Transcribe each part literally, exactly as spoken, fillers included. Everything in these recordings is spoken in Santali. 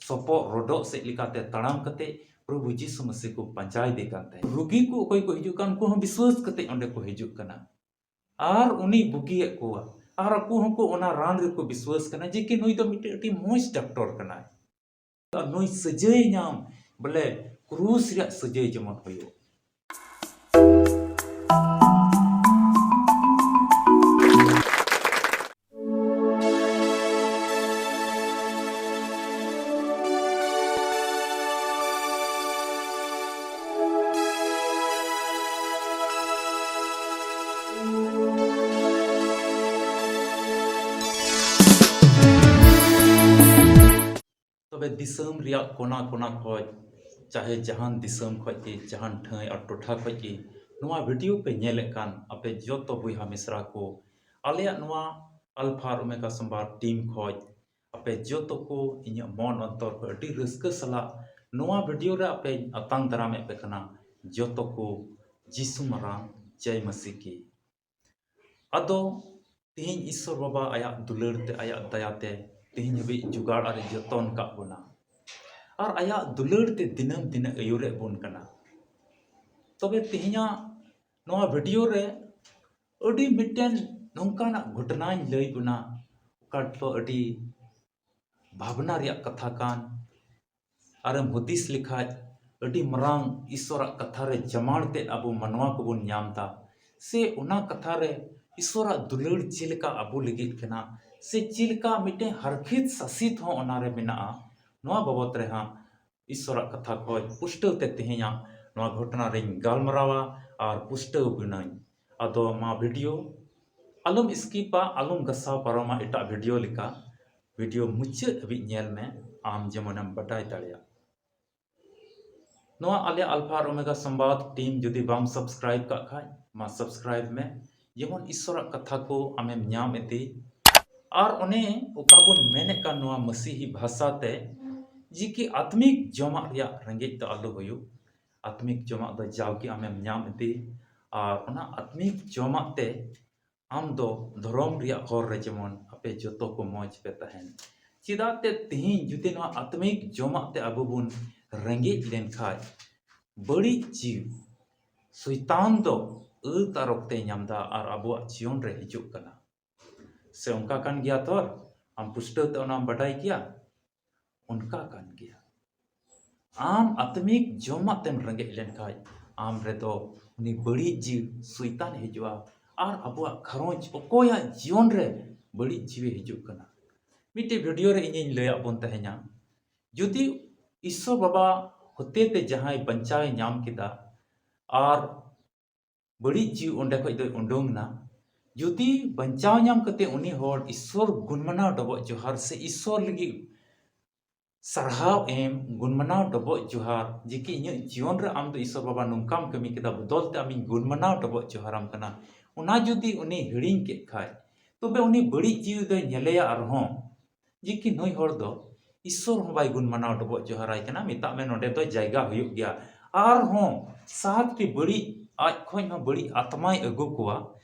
ᱥᱚᱯᱚᱜ ᱨᱚᱰᱚᱜ ᱥᱮᱫ ᱞᱮᱠᱟᱛᱮ ᱛᱟᱲᱟᱢ ᱠᱟᱛᱮ ᱯᱨᱚᱵᱷᱩ ᱡᱤᱥᱩ ᱢᱟᱹᱥᱤ ᱠᱚ ᱯᱟᱸᱡᱟᱭᱮᱫᱮ ᱠᱟᱱ ᱛᱟᱦᱮᱸᱫ᱾ ᱨᱩᱜᱤ ᱠᱚ ᱚᱠᱚᱭ ᱠᱚ ᱦᱤᱡᱩᱜ ᱠᱟᱱ, ᱩᱱᱠᱩ ᱦᱚᱸ ᱵᱤᱥᱣᱟᱹᱥ ᱠᱟᱛᱮ ᱚᱸᱰᱮ ᱠᱚ ᱦᱤᱡᱩᱜ ᱠᱟᱱᱟ᱾ ᱟᱨ ᱩᱱᱤ ᱵᱩᱜᱤᱭᱮᱫ ᱠᱚᱣᱟ᱾ ᱟᱨ ᱟᱠᱚ ᱦᱚᱸᱠᱚ ᱚᱱᱟ ᱨᱟᱱ ᱨᱮᱠᱚ ᱵᱤᱥᱣᱟᱹᱥ ᱠᱟᱱᱟ ᱡᱮ ᱠᱤ ᱱᱩᱭ ᱫᱚ ᱢᱤᱫᱴᱮᱱ ᱟᱹᱰᱤ ᱢᱚᱡᱽ ᱰᱟᱠᱛᱚᱨ ᱠᱟᱱᱟᱭ᱾ ᱟᱨ ᱱᱩᱭ ᱥᱟᱹᱡᱟᱹᱭ ᱧᱟᱢ, ᱵᱚᱞᱮ ᱠᱨᱩᱥ ᱨᱮᱭᱟᱜ ᱥᱟᱹᱡᱟᱹᱭ ᱡᱮᱢᱚᱱ ᱦᱩᱭᱩᱜ᱾ ᱛᱚᱵᱮ ᱫᱤᱥᱚᱢ ᱨᱮᱭᱟᱜ ᱠᱚᱱᱟ ᱠᱚᱱᱟ ᱠᱷᱚᱡ, ᱪᱟᱦᱮ ᱡᱟᱦᱟᱱ ᱫᱤᱥᱚᱢ ᱠᱷᱚᱡ ᱜᱮ, ᱡᱟᱦᱟᱱ ᱴᱷᱟᱹᱭ ᱟᱨ ᱴᱚᱴᱷᱟ ᱠᱷᱚᱡ ᱜᱮ ᱱᱚᱣᱟ ᱵᱷᱤᱰᱤᱭᱳ ᱯᱮ ᱧᱮᱞᱮᱫ ᱠᱟᱱ ᱟᱯᱮ ᱡᱚᱛᱚ ᱵᱚᱭᱦᱟ ᱢᱤᱥᱨᱟ ᱠᱚ, ᱟᱞᱮᱭᱟᱜ ᱱᱚᱣᱟ ᱟᱞᱯᱷᱟ ᱟᱨ ᱳᱢᱮᱜᱟ ᱥᱚᱢᱵᱟᱫ ᱴᱤᱢ ᱠᱷᱚᱡ ᱟᱯᱮ ᱡᱚᱛᱚ ᱠᱚ ᱤᱧᱟᱹᱜ ᱢᱚᱱ ᱚᱱᱛᱚᱨ ᱠᱷᱚᱡ ᱟᱹᱰᱤ ᱨᱟᱹᱥᱠᱟᱹ ᱥᱟᱞᱟᱜ ᱱᱚᱣᱟ ᱵᱷᱤᱰᱤᱭᱳ ᱨᱮ ᱟᱯᱮᱧ ᱟᱛᱟᱝ ᱫᱟᱨᱟᱢᱮᱫ ᱯᱮ ᱠᱟᱱᱟ᱾ ᱡᱚᱛᱚ ᱠᱚ ᱡᱤᱥᱩ ᱢᱟᱨᱟᱝ ᱡᱟᱭ ᱢᱟᱹᱥᱤ ᱠᱤ᱾ ᱟᱫᱚ ᱛᱤᱦᱤᱧ ᱤᱥᱥᱚᱨ ᱵᱟᱵᱟ ᱟᱭᱟᱜ ᱫᱩᱞᱟᱹᱲ ᱛᱮ, ᱟᱭᱟᱜ ᱫᱟᱭᱟ ᱛᱮ ᱛᱤᱦᱤᱧ ᱦᱟᱹᱵᱤᱡ ᱡᱚᱜᱟᱲ ᱟᱨ ᱡᱚᱛᱚᱱ ᱠᱟᱜ ᱵᱚᱱᱟ᱾ ᱟᱨ ᱟᱭᱟᱜ ᱫᱩᱞᱟᱹᱲ ᱛᱮ ᱫᱤᱱᱟᱹᱢ ᱫᱤᱱᱮ ᱟᱹᱭᱩᱨᱮᱫ ᱵᱚᱱ ᱠᱟᱱᱟ᱾ ᱛᱚᱵᱮ ᱛᱤᱦᱤᱧᱟᱜ ᱱᱚᱣᱟ ᱵᱷᱤᱰᱤᱭᱳ ᱨᱮ ᱟᱹᱰᱤ ᱢᱤᱫᱴᱮᱱ ᱱᱚᱝᱠᱟᱱᱟᱜ ᱜᱷᱚᱴᱚᱱᱟᱧ ᱞᱟᱹᱭ ᱵᱚᱱᱟ, ᱚᱠᱟ ᱫᱚ ᱟᱹᱰᱤ ᱵᱷᱟᱵᱽᱱᱟ ᱨᱮᱭᱟᱜ ᱠᱟᱛᱷᱟ ᱠᱟᱱ᱾ ᱟᱨᱮᱢ ᱦᱩᱫᱤᱥ ᱞᱮᱠᱷᱟᱡ ᱟᱹᱰᱤ ᱢᱟᱨᱟᱝ ᱤᱥᱥᱚᱨᱟᱜ ᱠᱟᱛᱷᱟ ᱨᱮ ᱡᱟᱢᱟᱲ ᱛᱮᱫ ᱟᱵᱚ ᱢᱟᱱᱣᱟ ᱠᱚᱵᱚᱱ ᱧᱟᱢ ᱮᱫᱟ᱾ ᱥᱮ ᱚᱱᱟ ᱠᱟᱛᱷᱟ ᱨᱮ ᱤᱥᱥᱚᱨᱟᱜ ᱫᱩᱞᱟᱹᱲ ᱪᱮᱫ ᱞᱮᱠᱟ ᱟᱵᱚ ᱞᱟᱹᱜᱤᱫ ᱠᱟᱱᱟ, ᱥᱮ ᱪᱮᱫ ᱞᱮᱠᱟ ᱢᱤᱫᱴᱮᱱ ᱦᱟᱨᱠᱷᱤᱛ ᱥᱟᱥᱤᱛ ᱦᱚᱸ ᱚᱱᱟᱨᱮ ᱢᱮᱱᱟᱜᱼᱟ, ᱱᱚᱣᱟ ᱵᱟᱵᱚᱛ ᱨᱮ ᱦᱟᱸᱜ ᱤᱥᱥᱚᱨᱟᱜ ᱠᱟᱛᱷᱟ ᱠᱷᱚᱡ ᱯᱩᱥᱴᱟᱹᱣ ᱛᱮ ᱛᱮᱦᱮᱧᱟᱜ ᱱᱚᱣᱟ ᱜᱷᱚᱴᱚᱱᱟ ᱨᱮᱧ ᱜᱟᱞᱢᱟᱨᱟᱣᱟ ᱟᱨ ᱯᱩᱥᱴᱟᱹᱣ ᱵᱤᱱᱟᱹᱧ᱾ ᱟᱫᱚ ᱢᱟ ᱵᱷᱤᱰᱤᱭᱳ ᱟᱞᱚᱢ ᱥᱠᱤᱯᱟ, ᱟᱞᱚᱢ ᱜᱟᱥᱟᱣ ᱯᱟᱨᱚᱢᱟ ᱮᱴᱟᱜ ᱵᱷᱤᱰᱤᱭᱳ ᱞᱮᱠᱟ᱾ ᱵᱷᱤᱰᱤᱭᱳ ᱢᱩᱪᱟᱹᱫ ᱦᱟᱹᱵᱤᱡ ᱧᱮᱞ ᱢᱮ, ᱟᱢ ᱡᱮᱢᱚᱱᱮᱢ ᱵᱟᱰᱟᱭ ᱫᱟᱲᱮᱭᱟᱜ᱾ ᱱᱚᱣᱟ ᱟᱞᱮ ᱟᱞᱯᱷᱟ ᱟᱨ ᱳᱢᱮᱜᱟ ᱥᱚᱢᱵᱟᱫ ᱴᱤᱢ ᱡᱩᱫᱤ ᱵᱟᱢ ᱥᱟᱵᱥᱠᱨᱟᱭᱤᱵ ᱠᱟᱜ ᱠᱷᱟᱡ, ᱢᱟ ᱥᱟᱵᱥᱠᱨᱟᱭᱤᱵ ᱢᱮ, ᱡᱮᱢᱚᱱ ᱤᱥᱥᱚᱨᱟᱜ ᱠᱟᱛᱷᱟ ᱠᱚ ᱟᱢᱮᱢ ᱧᱟᱢ ᱤᱫᱤ᱾ ᱟᱨ ᱚᱱᱮ ᱚᱠᱟ ᱵᱚᱱ ᱢᱮᱱᱮᱫ ᱠᱟᱱ ᱱᱚᱣᱟ ᱢᱟᱹᱥᱤᱦᱤ ᱵᱷᱟᱥᱟ ᱛᱮ, ᱡᱮ ᱠᱤ ᱟᱛᱢᱤᱠ ᱡᱚᱢᱟᱜ ᱨᱮᱭᱟᱜ ᱨᱮᱸᱜᱮᱡ ᱫᱚ ᱟᱞᱚ ᱦᱩᱭᱩᱜ᱾ ᱟᱛᱢᱤᱠ ᱡᱚᱢᱟᱜ ᱫᱚ ᱡᱟᱣᱜᱮ ᱟᱢᱮᱢ ᱧᱟᱢ ᱤᱫᱤ᱾ ᱟᱨ ᱚᱱᱟ ᱟᱛᱢᱤᱠ ᱡᱚᱢᱟᱜ ᱛᱮ ᱟᱢ ᱫᱚ ᱫᱷᱚᱨᱚᱢ ᱨᱮᱭᱟᱜ ᱦᱚᱨ ᱨᱮ ᱡᱮᱢᱚᱱ ᱟᱯᱮ ᱡᱚᱛᱚ ᱠᱚ ᱢᱚᱡᱽ ᱯᱮ ᱛᱟᱦᱮᱱ᱾ ᱪᱮᱫᱟᱜ ᱛᱮ ᱛᱮᱦᱮᱧ ᱡᱩᱫᱤ ᱱᱚᱣᱟ ᱟᱛᱢᱤᱠ ᱡᱚᱢᱟᱜ ᱛᱮ ᱟᱵᱚ ᱵᱚᱱ ᱨᱮᱸᱜᱮᱡ ᱞᱮᱱᱠᱷᱟᱡ, ᱵᱟᱹᱲᱤᱡ ᱡᱤᱣᱤ ᱥᱚᱭᱛᱟᱱ ᱫᱚ ᱟᱹᱛ ᱟᱨ ᱚᱠᱛᱮᱭ ᱧᱟᱢᱫᱟ ᱟᱨ ᱟᱵᱚᱣᱟᱜ ᱡᱤᱭᱚᱱ ᱨᱮ ᱦᱤᱡᱩᱜ ᱠᱟᱱᱟ᱾ ᱥᱮ ᱚᱱᱠᱟ ᱠᱟᱱ ᱜᱮᱭᱟ ᱛᱚ? ᱟᱢ ᱯᱩᱥᱴᱟᱹᱣ ᱛᱮ ᱚᱱᱟᱢ ᱵᱟᱰᱟᱭ ᱜᱮᱭᱟ? ᱚᱱᱠᱟ ᱠᱟᱱ ᱜᱮᱭᱟ᱾ ᱟᱢ ᱟᱛᱢᱤᱠ ᱡᱚᱢᱟᱜ ᱛᱮᱢ ᱨᱮᱸᱜᱮᱡ ᱞᱮᱱᱠᱷᱟᱡ, ᱟᱢ ᱨᱮᱫᱚ ᱩᱱᱤ ᱵᱟᱹᱲᱤᱡ ᱡᱤᱣᱤ ᱥᱚᱭᱛᱟᱱ ᱦᱤᱡᱩᱜᱼᱟ᱾ ᱟᱨ ᱟᱵᱚᱣᱟᱜ ᱜᱷᱟᱨᱚᱸᱡᱽ, ᱚᱠᱚᱭᱟᱜ ᱡᱤᱭᱚᱱ ᱨᱮ ᱵᱟᱹᱲᱤᱡ ᱡᱤᱣᱤ ᱦᱤᱡᱩᱜ ᱠᱟᱱᱟ? ᱢᱤᱫᱴᱮᱡ ᱵᱷᱤᱰᱤᱭᱳ ᱨᱮ ᱤᱧᱤᱧ ᱞᱟᱹᱭᱟᱫ ᱵᱚᱱ ᱛᱟᱦᱮᱸᱱᱟ, ᱡᱩᱫᱤ ᱤᱥᱥᱚᱨ ᱵᱟᱵᱟ ᱦᱚᱛᱮ ᱛᱮ ᱡᱟᱦᱟᱸᱭ ᱵᱟᱧᱪᱟᱣ ᱮ ᱧᱟᱢ ᱠᱮᱫᱟ ᱟᱨ ᱵᱟᱹᱲᱤᱡ ᱡᱤᱣᱤ ᱚᱸᱰᱮ ᱠᱷᱚᱡ ᱫᱚᱭ ᱩᱰᱩᱝ ᱮᱱᱟ, ᱡᱩᱫᱤ ᱵᱟᱧᱪᱟᱣ ᱧᱟᱢ ᱠᱟᱛᱮ ᱩᱱᱤ ᱦᱚᱲ ᱤᱥᱥᱚᱨ ᱜᱩᱱᱢᱟᱱᱟᱣ ᱰᱚᱵᱚᱜ ᱡᱚᱦᱟᱨ ᱥᱮ ᱤᱥᱥᱚᱨ ᱞᱟᱹᱜᱤᱫ ᱥᱟᱨᱦᱟᱣ ᱮᱢ, ᱜᱩᱱᱢᱟᱱᱟᱣ ᱰᱚᱵᱚᱜ ᱡᱚᱦᱟᱨ, ᱡᱮ ᱠᱤ ᱤᱧᱟᱹᱜ ᱡᱤᱭᱚᱱ ᱨᱮ ᱟᱢ ᱫᱚ ᱤᱥᱥᱚᱨ ᱵᱟᱵᱟ ᱱᱚᱝᱠᱟᱢ ᱠᱟᱹᱢᱤ ᱠᱮᱫᱟ, ᱵᱚᱫᱚᱞ ᱛᱮ ᱟᱢᱤᱧ ᱜᱩᱱᱢᱟᱱᱟᱣ ᱰᱚᱵᱚᱜ ᱡᱚᱦᱟᱨᱟᱢ ᱠᱟᱱᱟ, ᱚᱱᱟ ᱡᱩᱫᱤ ᱩᱱᱤ ᱦᱤᱲᱤᱧ ᱠᱮᱫ ᱠᱷᱟᱡ, ᱛᱚᱵᱮ ᱩᱱᱤ ᱵᱟᱹᱲᱤᱡ ᱡᱤᱣᱤ ᱫᱚᱭ ᱧᱮᱞᱮᱭᱟ ᱟᱨᱦᱚᱸ, ᱡᱮ ᱠᱤ ᱱᱩᱭ ᱦᱚᱲ ᱫᱚ ᱤᱥᱥᱚᱨ ᱦᱚᱸ ᱵᱟᱭ ᱜᱩᱱᱢᱟᱱᱟᱣ ᱰᱚᱵᱚᱜ ᱡᱚᱦᱟᱨᱟᱭ ᱠᱟᱱᱟ, ᱢᱮᱛᱟᱜ ᱢᱮ ᱱᱚᱰᱮ ᱫᱚ ᱡᱟᱭᱜᱟ ᱦᱩᱭᱩᱜ ᱜᱮᱭᱟ᱾ ᱟᱨᱦᱚᱸ ᱥᱟᱛᱴᱤ ᱵᱟᱹᱲᱤᱡ, ᱟᱡ ᱠᱷᱚᱱ ᱦᱚᱸ ᱵᱟᱹᱲᱤᱡ ᱟᱛᱢᱟᱭ ᱟᱹᱜᱩ ᱠᱚᱣᱟ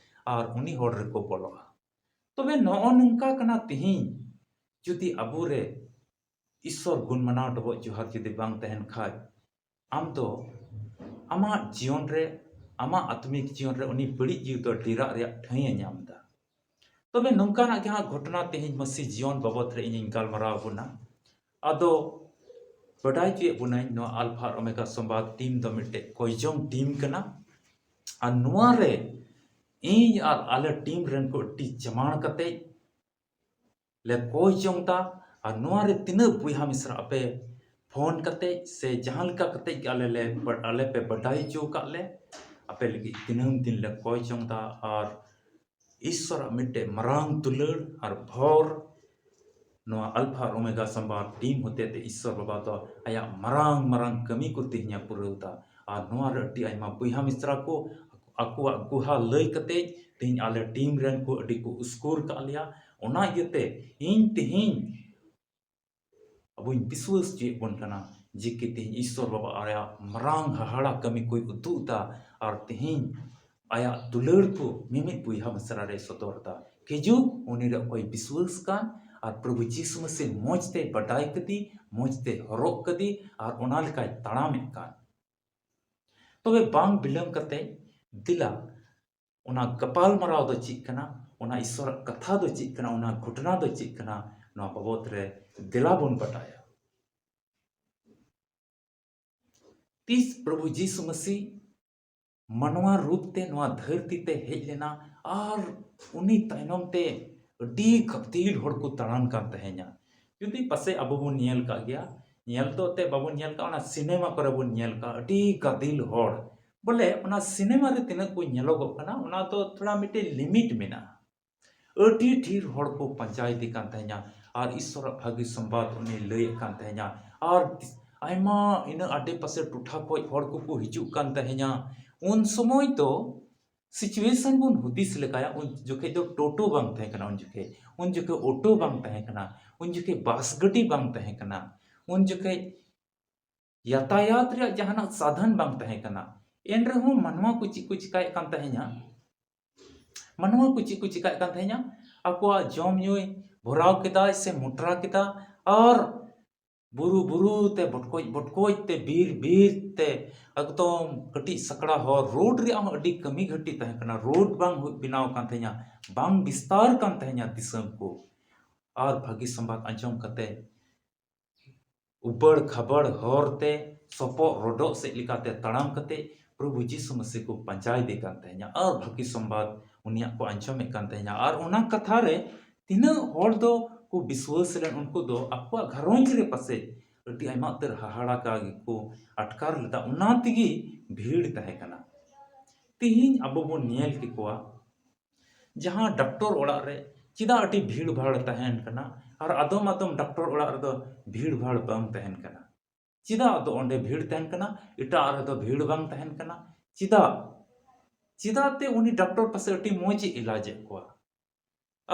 ᱟᱨ ᱩᱱᱤ ᱦᱚᱲ ᱨᱮᱠᱚ ᱵᱚᱞᱚᱜᱼᱟ᱾ ᱛᱚᱵᱮ ᱱᱚᱜᱼᱚ ᱱᱚᱝᱠᱟ ᱠᱟᱱᱟ ᱛᱮᱦᱮᱧ, ᱡᱩᱫᱤ ᱟᱵᱚᱨᱮ ᱤᱥᱥᱚᱨ ᱜᱩᱱᱢᱟᱱᱟᱣ ᱰᱚᱵᱚᱜ ᱡᱚᱦᱟᱨ ᱡᱩᱫᱤ ᱵᱟᱝ ᱛᱟᱦᱮᱱ ᱠᱷᱟᱡ, ᱟᱢ ᱫᱚ ᱟᱢᱟᱜ ᱡᱤᱭᱚᱱ ᱨᱮ, ᱟᱢᱟᱜ ᱟᱛᱢᱤᱠ ᱡᱤᱭᱚᱱ ᱨᱮ ᱩᱱᱤ ᱵᱟᱹᱲᱤᱡ ᱡᱤᱣᱤ ᱫᱚ ᱰᱮᱨᱟᱜ ᱨᱮᱭᱟᱜ ᱴᱷᱟᱹᱭ ᱮ ᱧᱟᱢ ᱮᱫᱟ᱾ ᱛᱚᱵᱮ ᱱᱚᱝᱠᱟᱱᱟᱜ ᱜᱮ ᱦᱟᱸᱜ ᱜᱷᱚᱴᱚᱱᱟ ᱛᱮᱦᱮᱧ ᱢᱟᱹᱥᱤ ᱡᱤᱭᱚᱱ ᱵᱟᱵᱚᱫ ᱨᱮ ᱤᱧᱤᱧ ᱜᱟᱞᱢᱟᱨᱟᱣ ᱵᱚᱱᱟ᱾ ᱟᱫᱚ ᱵᱟᱰᱟᱭ ᱦᱚᱪᱚᱭᱮᱫ ᱵᱚᱱᱟᱹᱧ, ᱱᱚᱣᱟ ᱟᱞᱯᱷᱟ ᱟᱨ ᱳᱢᱮᱜᱟ ᱥᱚᱢᱵᱟᱫ ᱴᱤᱢ ᱫᱚ ᱢᱤᱫᱴᱮᱡ ᱠᱚᱭᱡᱚᱝ ᱴᱤᱢ ᱠᱟᱱᱟ᱾ ᱟᱨ ᱱᱚᱣᱟ ᱨᱮ ᱤᱧ ᱟᱨ ᱟᱞᱮ ᱴᱤᱢ ᱨᱮᱱ ᱠᱚ ᱟᱹᱰᱤ ᱡᱟᱢᱟᱲ ᱠᱟᱛᱮ ᱞᱮ ᱠᱚᱭ ᱡᱚᱝ ᱫᱟ᱾ ᱟᱨ ᱱᱚᱣᱟ ᱨᱮ ᱛᱤᱱᱟᱹᱜ ᱵᱚᱭᱦᱟ ᱢᱤᱥᱨᱟ ᱟᱯᱮ ᱯᱷᱳᱱ ᱠᱟᱛᱮ ᱥᱮ ᱡᱟᱦᱟᱸ ᱞᱮᱠᱟ ᱠᱟᱛᱮ ᱜᱮ ᱟᱞᱮ ᱞᱮ, ᱟᱞᱮ ᱯᱮ ᱵᱟᱰᱟᱭ ᱦᱚᱪᱚ ᱟᱠᱟᱫ ᱞᱮ, ᱟᱯᱮ ᱞᱟᱹᱜᱤᱫ ᱫᱤᱱᱟᱹᱢ ᱫᱤᱱ ᱞᱮ ᱠᱚᱭ ᱡᱚᱝ ᱫᱟ᱾ ᱟᱨ ᱤᱥᱥᱚᱨᱟᱜ ᱢᱤᱫᱴᱮᱡ ᱢᱟᱨᱟᱝ ᱫᱩᱞᱟᱹᱲ ᱟᱨ ᱵᱷᱚᱨ ᱱᱚᱣᱟ ᱟᱞᱯᱷᱟ ᱟᱨ ᱳᱢᱮᱜᱟ ᱥᱚᱢᱵᱟᱫ ᱴᱤᱢ ᱦᱚᱛᱮ ᱛᱮ ᱤᱥᱥᱚᱨ ᱵᱟᱵᱟ ᱫᱚ ᱟᱭᱟᱜ ᱢᱟᱨᱟᱝ ᱢᱟᱨᱟᱝ ᱠᱟᱹᱢᱤ ᱠᱚ ᱛᱮᱦᱮᱧ ᱮ ᱯᱩᱨᱟᱹᱣ ᱫᱟ᱾ ᱟᱨ ᱱᱚᱣᱟ ᱨᱮ ᱟᱹᱰᱤ ᱟᱭᱢᱟ ᱵᱚᱭᱦᱟ ᱢᱤᱥᱨᱟ ᱠᱚ ᱟᱠᱚᱣᱟᱜ ᱜᱩᱦᱟ ᱞᱟᱹᱭ ᱠᱟᱛᱮ ᱛᱮᱦᱮᱧ ᱟᱞᱮ ᱴᱤᱢ ᱨᱮᱱ ᱠᱚ ᱟᱹᱰᱤ ᱠᱚ ᱩᱥᱠᱩᱨ ᱠᱟᱜ ᱞᱮᱭᱟ᱾ ᱚᱱᱟ ᱤᱭᱟᱹᱛᱮ ᱤᱧ ᱛᱮᱦᱮᱧ ᱟᱵᱚᱧ ᱵᱤᱥᱣᱟᱹᱥ ᱦᱚᱪᱚᱭᱮᱫ ᱵᱚᱱ ᱠᱟᱱᱟ ᱡᱮ ᱠᱤ ᱛᱮᱦᱮᱧ ᱤᱥᱥᱚᱨ ᱵᱟᱵᱟ ᱟᱭᱟᱜ ᱢᱟᱨᱟᱝ ᱦᱟᱦᱟᱲᱟ ᱠᱟᱹᱢᱤ ᱠᱚᱭ ᱩᱫᱩᱜ ᱮᱫᱟ ᱟᱨ ᱛᱮᱦᱮᱧ ᱟᱭᱟᱜ ᱫᱩᱞᱟᱹᱲ ᱠᱚ ᱢᱤᱢᱤᱫ ᱵᱚᱭᱦᱟ ᱢᱤᱥᱨᱟ ᱨᱮᱭ ᱥᱚᱫᱚᱨ ᱮᱫᱟ᱾ ᱠᱤᱡᱩ ᱩᱱᱤ ᱨᱮ ᱚᱠᱚᱭ ᱵᱤᱥᱣᱟᱹᱥ ᱠᱟᱱ ᱟᱨ ᱯᱨᱚᱵᱷᱩ ᱡᱤᱥᱩ ᱢᱟᱹᱥᱤ ᱢᱚᱡᱽ ᱛᱮᱭ ᱵᱟᱰᱟᱭ ᱠᱮᱫᱮ, ᱢᱚᱡᱽ ᱛᱮ ᱦᱚᱨᱚᱜ ᱠᱮᱫᱮ, ᱟᱨ ᱚᱱᱟ ᱞᱮᱠᱟᱭ ᱛᱟᱲᱟᱢᱮᱫ ᱠᱟᱱ᱾ ᱛᱚᱵᱮ ᱵᱟᱝ ᱵᱤᱞᱚᱢ ᱠᱟᱛᱮ ᱫᱮᱞᱟ ᱚᱱᱟ ᱜᱟᱯᱟᱞ ᱢᱟᱨᱟᱣ ᱫᱚ ᱪᱮᱫ ᱠᱟᱱᱟ, ᱚᱱᱟ ᱤᱥᱚᱨᱟᱜ ᱠᱟᱛᱷᱟ ᱫᱚ ᱪᱮᱫ ᱠᱟᱱᱟ, ᱚᱱᱟ ᱜᱷᱚᱴᱚᱱᱟ ᱫᱚ ᱪᱮᱫ ᱠᱟᱱᱟ, ᱱᱚᱣᱟ ᱵᱟᱵᱚᱫ ᱨᱮ ᱫᱮᱞᱟ ᱵᱚᱱ ᱵᱟᱰᱟᱭᱟ᱾ ᱛᱤᱥ ᱯᱨᱚᱵᱷᱩ ᱡᱤᱥᱩ ᱢᱟᱹᱥᱤ ᱢᱟᱱᱣᱟ ᱨᱩᱯ ᱛᱮ ᱱᱚᱣᱟ ᱫᱷᱟᱹᱨᱛᱤ ᱛᱮ ᱦᱮᱡ ᱞᱮᱱᱟ ᱟᱨ ᱩᱱᱤ ᱛᱟᱭᱱᱚᱢ ᱛᱮ ᱟᱹᱰᱤ ᱜᱟᱫᱮᱞ ᱦᱚᱲ ᱠᱚ ᱛᱟᱲᱟᱢ ᱠᱟᱱ ᱛᱟᱦᱮᱸᱧᱟ᱾ ᱡᱩᱫᱤ ᱯᱟᱥᱮᱡ ᱟᱵᱚ ᱵᱚᱱ ᱧᱮᱞ ᱠᱟᱜ ᱜᱮᱭᱟ, ᱧᱮᱞ ᱫᱚ ᱮᱱᱛᱮᱫ ᱵᱟᱵᱚᱱ ᱧᱮᱞ ᱠᱟᱜᱼᱟ, ᱚᱱᱟ ᱥᱤᱱᱮᱢᱟ ᱠᱚᱨᱮ ᱵᱚᱱ ᱧᱮᱞ ᱠᱟᱜᱼᱟ, ᱟᱹᱰᱤ ᱜᱟᱫᱮᱞ ᱦᱚᱲ᱾ ᱵᱚᱞᱮ ᱚᱱᱟ ᱥᱤᱱᱮᱢᱟ ᱨᱮ ᱛᱤᱱᱟᱹᱜ ᱠᱚ ᱧᱮᱞᱚᱜᱚᱜ ᱠᱟᱱᱟ, ᱚᱱᱟ ᱫᱚ ᱛᱷᱚᱲᱟ ᱢᱤᱫᱴᱮᱡ limit ᱢᱮᱱᱟᱜᱼᱟ᱾ ᱟᱹᱰᱤ ᱰᱷᱮᱨ ᱦᱚᱲ ᱠᱚ ᱯᱟᱸᱡᱟᱭᱮᱫᱮ ᱠᱟᱱ ᱛᱟᱦᱮᱸᱧᱟ ᱟᱨ ᱤᱥᱚᱨᱟᱜ ᱵᱷᱟᱹᱜᱤ ᱥᱚᱢᱵᱟᱫ ᱩᱱᱤ ᱞᱟᱹᱭᱮᱫ ᱠᱟᱱ ᱛᱟᱦᱮᱸᱧᱟ᱾ ᱟᱨ ᱟᱭᱢᱟ ᱤᱱᱟᱹ ᱟᱰᱮ ᱯᱟᱥᱮ ᱴᱚᱴᱷᱟ ᱠᱷᱚᱡ ᱦᱚᱲ ᱠᱚᱠᱚ ᱦᱤᱡᱩᱜ ᱠᱟᱱ ᱛᱟᱦᱮᱸᱧᱟ᱾ ᱩᱱ ᱥᱚᱢᱚᱭ ᱫᱚ situation ᱵᱚᱱ ᱦᱩᱫᱤᱥ ᱞᱮᱠᱟᱭᱟ, ᱩᱱ ᱡᱚᱠᱷᱮᱡ ᱫᱚ ᱴᱳᱴᱳ ᱵᱟᱝ ᱛᱟᱦᱮᱸ ᱠᱟᱱᱟ, ᱩᱱ ᱡᱚᱠᱷᱮᱡ, ᱩᱱ ᱡᱚᱠᱷᱮᱡ ᱚᱴᱳ ᱵᱟᱝ ᱛᱟᱦᱮᱸ ᱠᱟᱱᱟ, ᱩᱱ ᱡᱚᱠᱷᱮᱡ ᱵᱟᱥ ᱜᱟᱹᱰᱤ ᱵᱟᱝ ᱛᱟᱦᱮᱸ ᱠᱟᱱᱟ, ᱩᱱ ᱡᱚᱠᱷᱮᱡ ᱭᱟᱛᱟᱭᱟᱛ ᱨᱮᱭᱟᱜ ᱡᱟᱦᱟᱱᱟᱜ ᱥᱟᱫᱷᱟᱱ ᱵᱟᱝ ᱛᱟᱦᱮᱸ ᱠᱟᱱᱟ᱾ ᱮᱱ ᱨᱮᱦᱚᱸ ᱢᱟᱱᱣᱟ ᱠᱚ ᱪᱮᱫ ᱠᱚ ᱪᱤᱠᱟᱭᱮᱫ ᱠᱟᱱ ᱛᱟᱦᱮᱸᱧᱟ? ᱢᱟᱱᱣᱟ ᱠᱚ ᱪᱮᱫ ᱠᱚ ᱪᱤᱠᱟᱭᱮᱫ ᱠᱟᱱ ᱛᱟᱦᱮᱸᱧᱟ? ᱟᱠᱚᱣᱟᱜ ᱡᱚᱢ ᱧᱩᱭ ᱵᱷᱚᱨᱟᱣ ᱠᱮᱫᱟ ᱥᱮ ᱢᱚᱴᱨᱟ ᱠᱮᱫᱟ, ᱟᱨ ᱵᱩᱨᱩ ᱵᱩᱨᱩ ᱛᱮ, ᱵᱚᱴᱠᱚᱡ ᱵᱚᱴᱠᱚᱡ ᱛᱮ, ᱵᱤᱨ ᱵᱤᱨ ᱛᱮ, ᱮᱠᱫᱚᱢ ᱠᱟᱹᱴᱤᱡ ᱥᱟᱠᱲᱟ ᱦᱚᱨ, ᱨᱳᱰ ᱨᱮᱭᱟᱜ ᱦᱚᱸ ᱟᱹᱰᱤ ᱠᱟᱹᱢᱤ ᱜᱷᱟᱹᱴᱛᱤ ᱛᱟᱦᱮᱸ ᱠᱟᱱᱟ᱾ ᱨᱳᱰ ᱵᱟᱝ ᱦᱩᱭ ᱵᱮᱱᱟᱣ ᱠᱟᱱ ᱛᱟᱦᱮᱸᱧᱟ, ᱵᱟᱝ ᱵᱤᱥᱛᱟᱨ ᱠᱟᱱ ᱛᱟᱦᱮᱸᱧᱟ ᱫᱤᱥᱚᱢ ᱠᱚ᱾ ᱟᱨ ᱵᱷᱟᱹᱜᱤ ᱥᱚᱢᱵᱟᱫ ᱟᱸᱡᱚᱢ ᱠᱟᱛᱮ ᱩᱵᱟᱹᱲ ᱠᱷᱟᱵᱟᱲ ᱦᱚᱨ ᱛᱮ ᱥᱚᱯᱚᱜ ᱨᱚᱰᱚᱜ ᱥᱮᱫ ᱞᱮᱠᱟᱛᱮ ᱛᱟᱲᱟᱢ ᱠᱟᱛᱮ ᱯᱨᱚᱵᱷᱩ ᱡᱤᱥᱩ ᱢᱟᱹᱥᱤ ᱠᱚ ᱯᱟᱸᱡᱟᱭᱮᱫᱮ ᱠᱟᱱ ᱛᱟᱦᱮᱸᱧᱟ ᱟᱨ ᱵᱷᱟᱹᱜᱤ ᱥᱚᱢᱵᱟᱫ ᱩᱱᱤᱭᱟᱜ ᱠᱚ ᱟᱸᱡᱚᱢᱮᱫ ᱠᱟᱱ ᱛᱟᱦᱮᱸᱧᱟ᱾ ᱟᱨ ᱚᱱᱟ ᱠᱟᱛᱷᱟ ᱨᱮ ᱛᱤᱱᱟᱹᱜ ᱦᱚᱲ ᱫᱚ ᱠᱚ ᱵᱤᱥᱣᱟᱹᱥ ᱞᱮᱱ, ᱩᱱᱠᱩ ᱫᱚ ᱟᱠᱚᱣᱟᱜ ᱜᱷᱟᱨᱚᱸᱡᱽ ᱨᱮ ᱯᱟᱥᱮᱡ ᱟᱹᱰᱤ ᱟᱭᱢᱟ ᱩᱛᱟᱹᱨ ᱦᱟᱦᱟᱲᱟᱠᱟ ᱜᱮᱠᱚ ᱟᱴᱠᱟᱨ ᱞᱮᱫᱟ᱾ ᱚᱱᱟ ᱛᱮᱜᱮ ᱵᱷᱤᱲ ᱛᱟᱦᱮᱸ ᱠᱟᱱᱟ᱾ ᱛᱮᱦᱮᱧ ᱟᱵᱚ ᱵᱚᱱ ᱧᱮᱞ ᱠᱮᱠᱚᱣᱟ ᱡᱟᱦᱟᱸ ᱰᱟᱠᱛᱚᱨ ᱚᱲᱟᱜ ᱨᱮ ᱪᱮᱫᱟᱜ ᱟᱹᱰᱤ ᱵᱷᱤᱲ ᱵᱷᱟᱲ ᱛᱟᱦᱮᱱ ᱠᱟᱱᱟ ᱟᱨ ᱟᱫᱚᱢ ᱟᱫᱚᱢ ᱰᱟᱠᱛᱚᱨ ᱚᱲᱟᱜ ᱨᱮᱫᱚ ᱵᱷᱤᱲ ᱵᱷᱟᱲ ᱵᱟᱝ ᱛᱟᱦᱮᱱ ᱠᱟᱱᱟ? ᱪᱮᱫᱟᱜ ᱟᱫᱚ ᱚᱸᱰᱮ ᱵᱷᱤᱲ ᱛᱟᱦᱮᱱ ᱠᱟᱱᱟ, ᱮᱴᱟᱜ ᱨᱮᱫᱚ ᱵᱷᱤᱲ ᱵᱟᱝ ᱛᱟᱦᱮᱱ ᱠᱟᱱᱟ? ᱪᱮᱫᱟᱜ? ᱪᱮᱫᱟᱜ ᱛᱮ ᱩᱱᱤ ᱰᱟᱠᱛᱚᱨ ᱯᱟᱥᱮ ᱟᱹᱰᱤ ᱢᱚᱡᱽ ᱮ ᱮᱞᱟᱡᱮᱫ ᱠᱚᱣᱟ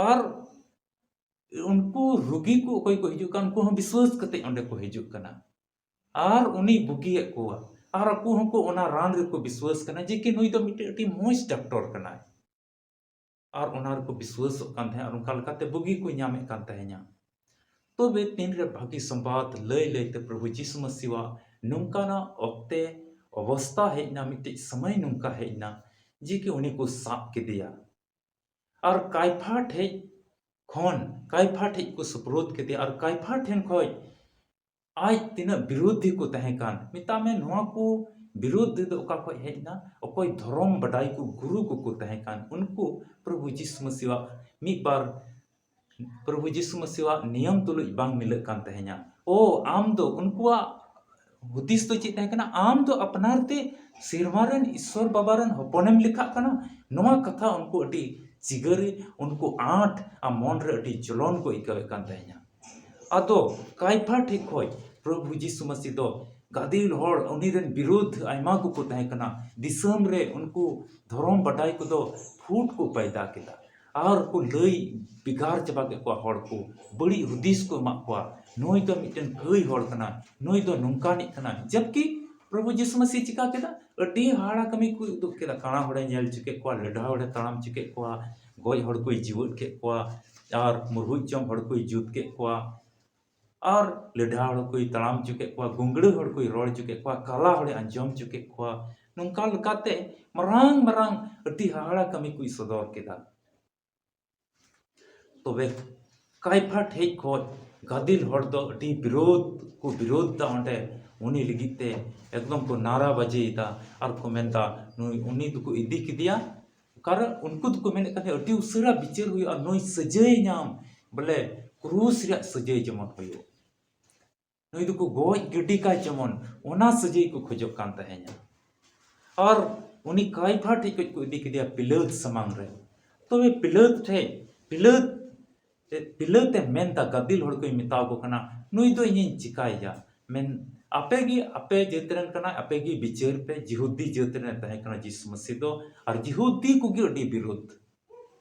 ᱟᱨ ᱩᱱᱠᱩ ᱨᱩᱜᱤ ᱠᱚ ᱚᱠᱚᱭ ᱠᱚ ᱦᱤᱡᱩᱜ ᱠᱟᱱ, ᱩᱱᱠᱩ ᱦᱚᱸ ᱵᱤᱥᱣᱟᱹᱥ ᱠᱟᱛᱮ ᱚᱸᱰᱮ ᱠᱚ ᱦᱤᱡᱩᱜ ᱠᱟᱱᱟ ᱟᱨ ᱩᱱᱤ ᱵᱩᱜᱤᱭᱮᱫ ᱠᱚᱣᱟ ᱟᱨ ᱟᱠᱚ ᱦᱚᱸᱠᱚ ᱚᱱᱟ ᱨᱟᱱ ᱨᱮᱠᱚ ᱵᱤᱥᱣᱟᱹᱥ ᱠᱟᱱᱟ ᱡᱮ ᱠᱤ ᱱᱩᱭ ᱫᱚ ᱢᱤᱫᱴᱮᱱ ᱟᱹᱰᱤ ᱢᱚᱡᱽ ᱰᱟᱠᱛᱚᱨ ᱠᱟᱱᱟᱭ᱾ ᱟᱨ ᱚᱱᱟ ᱨᱮᱠᱚ ᱵᱤᱥᱣᱟᱹᱥᱚᱜ ᱠᱟᱱ ᱛᱟᱦᱮᱸᱫ ᱟᱨ ᱚᱱᱠᱟ ᱞᱮᱠᱟᱛᱮ ᱵᱩᱜᱤ ᱠᱚ ᱧᱟᱢᱮᱫ ᱠᱟᱱ ᱛᱟᱦᱮᱸᱫᱼᱟ᱾ ᱛᱚᱵᱮ ᱛᱤᱱᱨᱮ ᱵᱷᱟᱹᱜᱤ ᱥᱚᱢᱵᱟᱫ ᱞᱟᱹᱭ ᱞᱟᱹᱭᱛᱮ ᱯᱨᱚᱵᱷᱩ ᱡᱤᱥᱩ ᱢᱟᱹᱥᱤᱣᱟᱜ ᱱᱚᱝᱠᱟᱱᱟᱜ ᱚᱠᱛᱮ ᱚᱵᱚᱥᱛᱟ ᱦᱮᱡ ᱮᱱᱟ, ᱢᱤᱫᱴᱮᱡ ᱥᱚᱢᱚᱭ ᱱᱚᱝᱠᱟ ᱦᱮᱡ ᱮᱱᱟ ᱡᱮ ᱠᱤ ᱩᱱᱤ ᱠᱚ ᱥᱟᱵ ᱠᱮᱫᱮᱭᱟ ᱟᱨ ᱠᱟᱭᱯᱷᱟ ᱴᱷᱮᱡ ᱠᱷᱚᱱ, ᱠᱟᱭᱯᱷᱟ ᱴᱷᱮᱡ ᱠᱚ ᱥᱩᱯᱨᱩᱫ ᱠᱮᱫᱮᱭᱟ ᱟᱨ ᱠᱟᱭᱯᱷᱟ ᱴᱷᱮᱱ ᱠᱷᱚᱡ ᱟᱡ ᱛᱤᱱᱟᱹᱜ ᱵᱤᱨᱳᱫᱷᱤ ᱠᱚ ᱛᱟᱦᱮᱸ ᱠᱟᱱ, ᱢᱮᱛᱟᱜ ᱢᱮ ᱱᱚᱣᱟ ᱠᱚ ᱵᱤᱨᱳᱫᱷᱤ ᱫᱚ ᱚᱠᱟ ᱠᱷᱚᱡ ᱦᱮᱡ ᱮᱱᱟ? ᱚᱠᱚᱭ ᱫᱷᱚᱨᱚᱢ ᱵᱟᱰᱟᱭ ᱠᱚ ᱜᱩᱨᱩ ᱠᱚᱠᱚ ᱛᱟᱦᱮᱸ ᱠᱟᱱ, ᱩᱱᱠᱩ ᱯᱨᱚᱵᱷᱩ ᱡᱤᱥᱩ ᱢᱟᱹᱥᱤᱣᱟᱜ ᱢᱤᱫ ᱵᱟᱨ, ᱯᱨᱚᱵᱷᱩ ᱡᱤᱥᱩ ᱢᱟᱹᱥᱤᱣᱟᱜ ᱱᱤᱭᱚᱢ ᱛᱩᱞᱩᱡ ᱵᱟᱝ ᱢᱤᱞᱟᱹᱜ ᱠᱟᱱ ᱛᱟᱦᱮᱸᱧᱟ᱾ ᱳ, ᱟᱢ ᱫᱚ, ᱩᱱᱠᱩᱣᱟᱜ ᱦᱩᱫᱤᱥ ᱫᱚ ᱪᱮᱫ ᱛᱟᱦᱮᱸ ᱠᱟᱱᱟ? ᱟᱢ ᱫᱚ ᱟᱯᱱᱟᱨ ᱛᱮ ᱥᱮᱨᱢᱟ ᱨᱮᱱ ᱤᱥᱥᱚᱨ ᱵᱟᱵᱟ ᱨᱮᱱ ᱦᱚᱯᱚᱱᱮᱢ ᱞᱮᱠᱷᱟᱜ ᱠᱟᱱᱟ? ᱱᱚᱣᱟ ᱠᱟᱛᱷᱟ ᱩᱱᱠᱩ ᱟᱹᱰᱤ ᱪᱤᱜᱟᱹᱨᱤ, ᱩᱱᱠᱩ ᱟᱸᱴ ᱟᱨ ᱢᱚᱱ ᱨᱮ ᱟᱹᱰᱤ ᱡᱚᱞᱚᱱ ᱠᱚ ᱟᱹᱭᱠᱟᱹᱣᱮᱫ ᱠᱟᱱ ᱛᱟᱦᱮᱸᱧᱟ᱾ ᱟᱫᱚ ᱠᱟᱭᱯᱷᱟ ᱴᱷᱮᱡ ᱠᱷᱚᱡ ᱯᱨᱚᱵᱷᱩ ᱡᱤᱥᱩ ᱢᱟᱹᱥᱤ ᱫᱚ ᱜᱟᱫᱮᱞ ᱦᱚᱲ, ᱩᱱᱤ ᱨᱮᱱ ᱵᱤᱨᱩᱫᱷ ᱟᱭᱢᱟ ᱠᱚᱠᱚ ᱛᱟᱦᱮᱸ ᱠᱟᱱᱟ᱾ ᱫᱤᱥᱚᱢ ᱨᱮ ᱩᱱᱠᱩ ᱫᱷᱚᱨᱚᱢ ᱵᱟᱰᱟᱭ ᱠᱚᱫᱚ ᱯᱷᱩᱴ ᱠᱚ ᱯᱟᱭᱫᱟ ᱠᱮᱫᱟ ᱟᱨ ᱠᱚ ᱞᱟᱹᱭ ᱵᱷᱮᱜᱟᱨ ᱪᱟᱵᱟ ᱠᱮᱫ ᱠᱚᱣᱟ ᱦᱚᱲ ᱠᱚ, ᱵᱟᱹᱲᱤᱡ ᱦᱩᱫᱤᱥ ᱠᱚ ᱮᱢᱟᱜ ᱠᱚᱣᱟ, ᱱᱩᱭ ᱫᱚ ᱢᱤᱫᱴᱮᱱ ᱠᱟᱹᱭ ᱦᱚᱲ ᱠᱟᱱᱟ, ᱱᱩᱭ ᱫᱚ ᱱᱚᱝᱠᱟᱱᱤᱡ ᱠᱟᱱᱟ᱾ ᱡᱟᱵᱠᱤ ᱯᱨᱚᱵᱷᱩ ᱡᱤᱥᱩ ᱢᱟᱹᱥᱤ ᱪᱤᱠᱟ ᱠᱮᱫᱟ? ᱟᱹᱰᱤ ᱦᱟᱦᱟᱲᱟ ᱠᱟᱹᱢᱤ ᱠᱚ ᱩᱫᱩᱜ ᱠᱮᱫᱟ᱾ ᱠᱟᱬᱟ ᱦᱚᱲᱮ ᱧᱮᱞ ᱦᱚᱪᱚ ᱠᱮᱫ ᱠᱚᱣᱟ, ᱞᱮᱰᱷᱟ ᱦᱚᱲᱮ ᱛᱟᱲᱟᱢ ᱦᱚᱪᱚ ᱠᱮᱫ ᱠᱚᱣᱟ, ᱜᱚᱡ ᱦᱚᱲ ᱠᱚᱭ ᱡᱤᱣᱮᱫ ᱠᱮᱫ ᱠᱚᱣᱟ, ᱟᱨ ᱢᱩᱨᱦᱩᱡ ᱡᱚᱢ ᱦᱚᱲ ᱠᱚᱭ ᱡᱩᱛ ᱠᱮᱫ ᱠᱚᱣᱟ, ᱟᱨ ᱞᱮᱰᱷᱟ ᱦᱚᱲ ᱠᱚᱭ ᱛᱟᱲᱟᱢ ᱦᱚᱪᱚ ᱠᱮᱫ ᱠᱚᱣᱟ, ᱜᱩᱝᱜᱲᱟᱹ ᱦᱚᱲ ᱠᱚᱭ ᱨᱚᱲ ᱦᱚᱪᱚ ᱠᱮᱫ ᱠᱚᱣᱟ, ᱠᱟᱞᱟ ᱦᱚᱲᱮ ᱟᱸᱡᱚᱢ ᱦᱚᱪᱚ ᱠᱮᱫ ᱠᱚᱣᱟ᱾ ᱱᱚᱝᱠᱟ ᱞᱮᱠᱟᱛᱮ ᱢᱟᱨᱟᱝ ᱢᱟᱨᱟᱝ ᱟᱹᱰᱤ ᱦᱟᱦᱟᱲᱟ ᱠᱟᱹᱢᱤ ᱠᱚᱭ ᱥᱚᱫᱚᱨ ᱠᱮᱫᱟ᱾ ᱛᱚᱵᱮ ᱠᱟᱭᱯᱷᱟ ᱴᱷᱮᱡ ᱠᱷᱚᱡ ᱜᱟᱫᱮᱞ ᱦᱚᱲ ᱫᱚ ᱟᱹᱰᱤ ᱵᱤᱨᱳᱫᱷ ᱠᱚ ᱵᱤᱨᱳᱫᱷ ᱫᱟ ᱚᱸᱰᱮ᱾ ᱩᱱᱤ ᱞᱟᱹᱜᱤᱫ ᱛᱮ ᱮᱠᱫᱚᱢ ᱠᱚ ᱱᱟᱨᱟ ᱵᱟᱡᱮᱭᱮᱫᱟ ᱟᱨ ᱠᱚ ᱢᱮᱱᱫᱟ, ᱱᱩᱭ, ᱩᱱᱤ ᱫᱚᱠᱚ ᱤᱫᱤ ᱠᱮᱫᱮᱭᱟ᱾ ᱠᱟᱨᱚᱱ ᱩᱱᱠᱩ ᱫᱚᱠᱚ ᱢᱮᱱᱮᱫ ᱠᱟᱱ ᱛᱟᱦᱮᱸ, ᱟᱹᱰᱤ ᱩᱥᱟᱹᱨᱟ ᱵᱤᱪᱟᱹᱨ ᱦᱩᱭᱩᱜᱼᱟ, ᱱᱩᱭ ᱥᱟᱹᱡᱟᱹᱭ ᱧᱟᱢ, ᱵᱚᱞᱮ ᱠᱨᱩᱥ ᱨᱮᱭᱟᱜ ᱥᱟᱹᱡᱟᱹᱭ ᱡᱮᱢᱚᱱ ᱦᱩᱭᱩᱜ, ᱱᱩᱭ ᱫᱚᱠᱚ ᱜᱚᱡ ᱜᱤᱰᱤ ᱠᱟᱭ ᱡᱮᱢᱚᱱ, ᱚᱱᱟ ᱥᱟᱹᱡᱟᱹᱭ ᱠᱚ ᱠᱷᱚᱡᱚᱜ ᱠᱟᱱ ᱛᱟᱦᱮᱸᱧᱟ᱾ ᱟᱨ ᱩᱱᱤ ᱠᱟᱭᱯᱷᱟ ᱴᱷᱮᱡ ᱠᱷᱚᱡ ᱠᱚ ᱤᱫᱤ ᱠᱮᱫᱮᱭᱟ ᱯᱤᱞᱟᱹᱛ ᱥᱟᱢᱟᱝ ᱨᱮ᱾ ᱛᱚᱵᱮ ᱯᱤᱞᱟᱹᱛ ᱴᱷᱮᱡ, ᱯᱤᱞᱟᱹᱛ, ᱯᱤᱞᱟᱹᱛ ᱮ ᱢᱮᱱᱫᱟ, ᱜᱟᱫᱮᱞ ᱦᱚᱲ ᱠᱚᱭ ᱢᱮᱛᱟᱣ ᱠᱚ ᱠᱟᱱᱟ, ᱱᱩᱭ ᱫᱚ ᱤᱧᱤᱧ ᱪᱤᱠᱟᱭᱮᱭᱟ? ᱢᱮᱱ, ᱟᱯᱮ ᱜᱮ, ᱟᱯᱮ ᱡᱟᱹᱛ ᱨᱮᱱ ᱠᱟᱱᱟᱭ, ᱟᱯᱮ ᱜᱮ ᱵᱤᱪᱟᱹᱨ ᱯᱮ᱾ ᱡᱤᱦᱩᱫᱤ ᱡᱟᱹᱛ ᱨᱮᱱ ᱛᱟᱦᱮᱸ ᱠᱟᱱᱟ ᱡᱤᱥᱩ ᱢᱟᱹᱥᱤ ᱫᱚ, ᱟᱨ ᱡᱤᱦᱩᱫᱤ ᱠᱚᱜᱮ ᱟᱹᱰᱤ ᱵᱤᱨᱳᱫᱷ᱾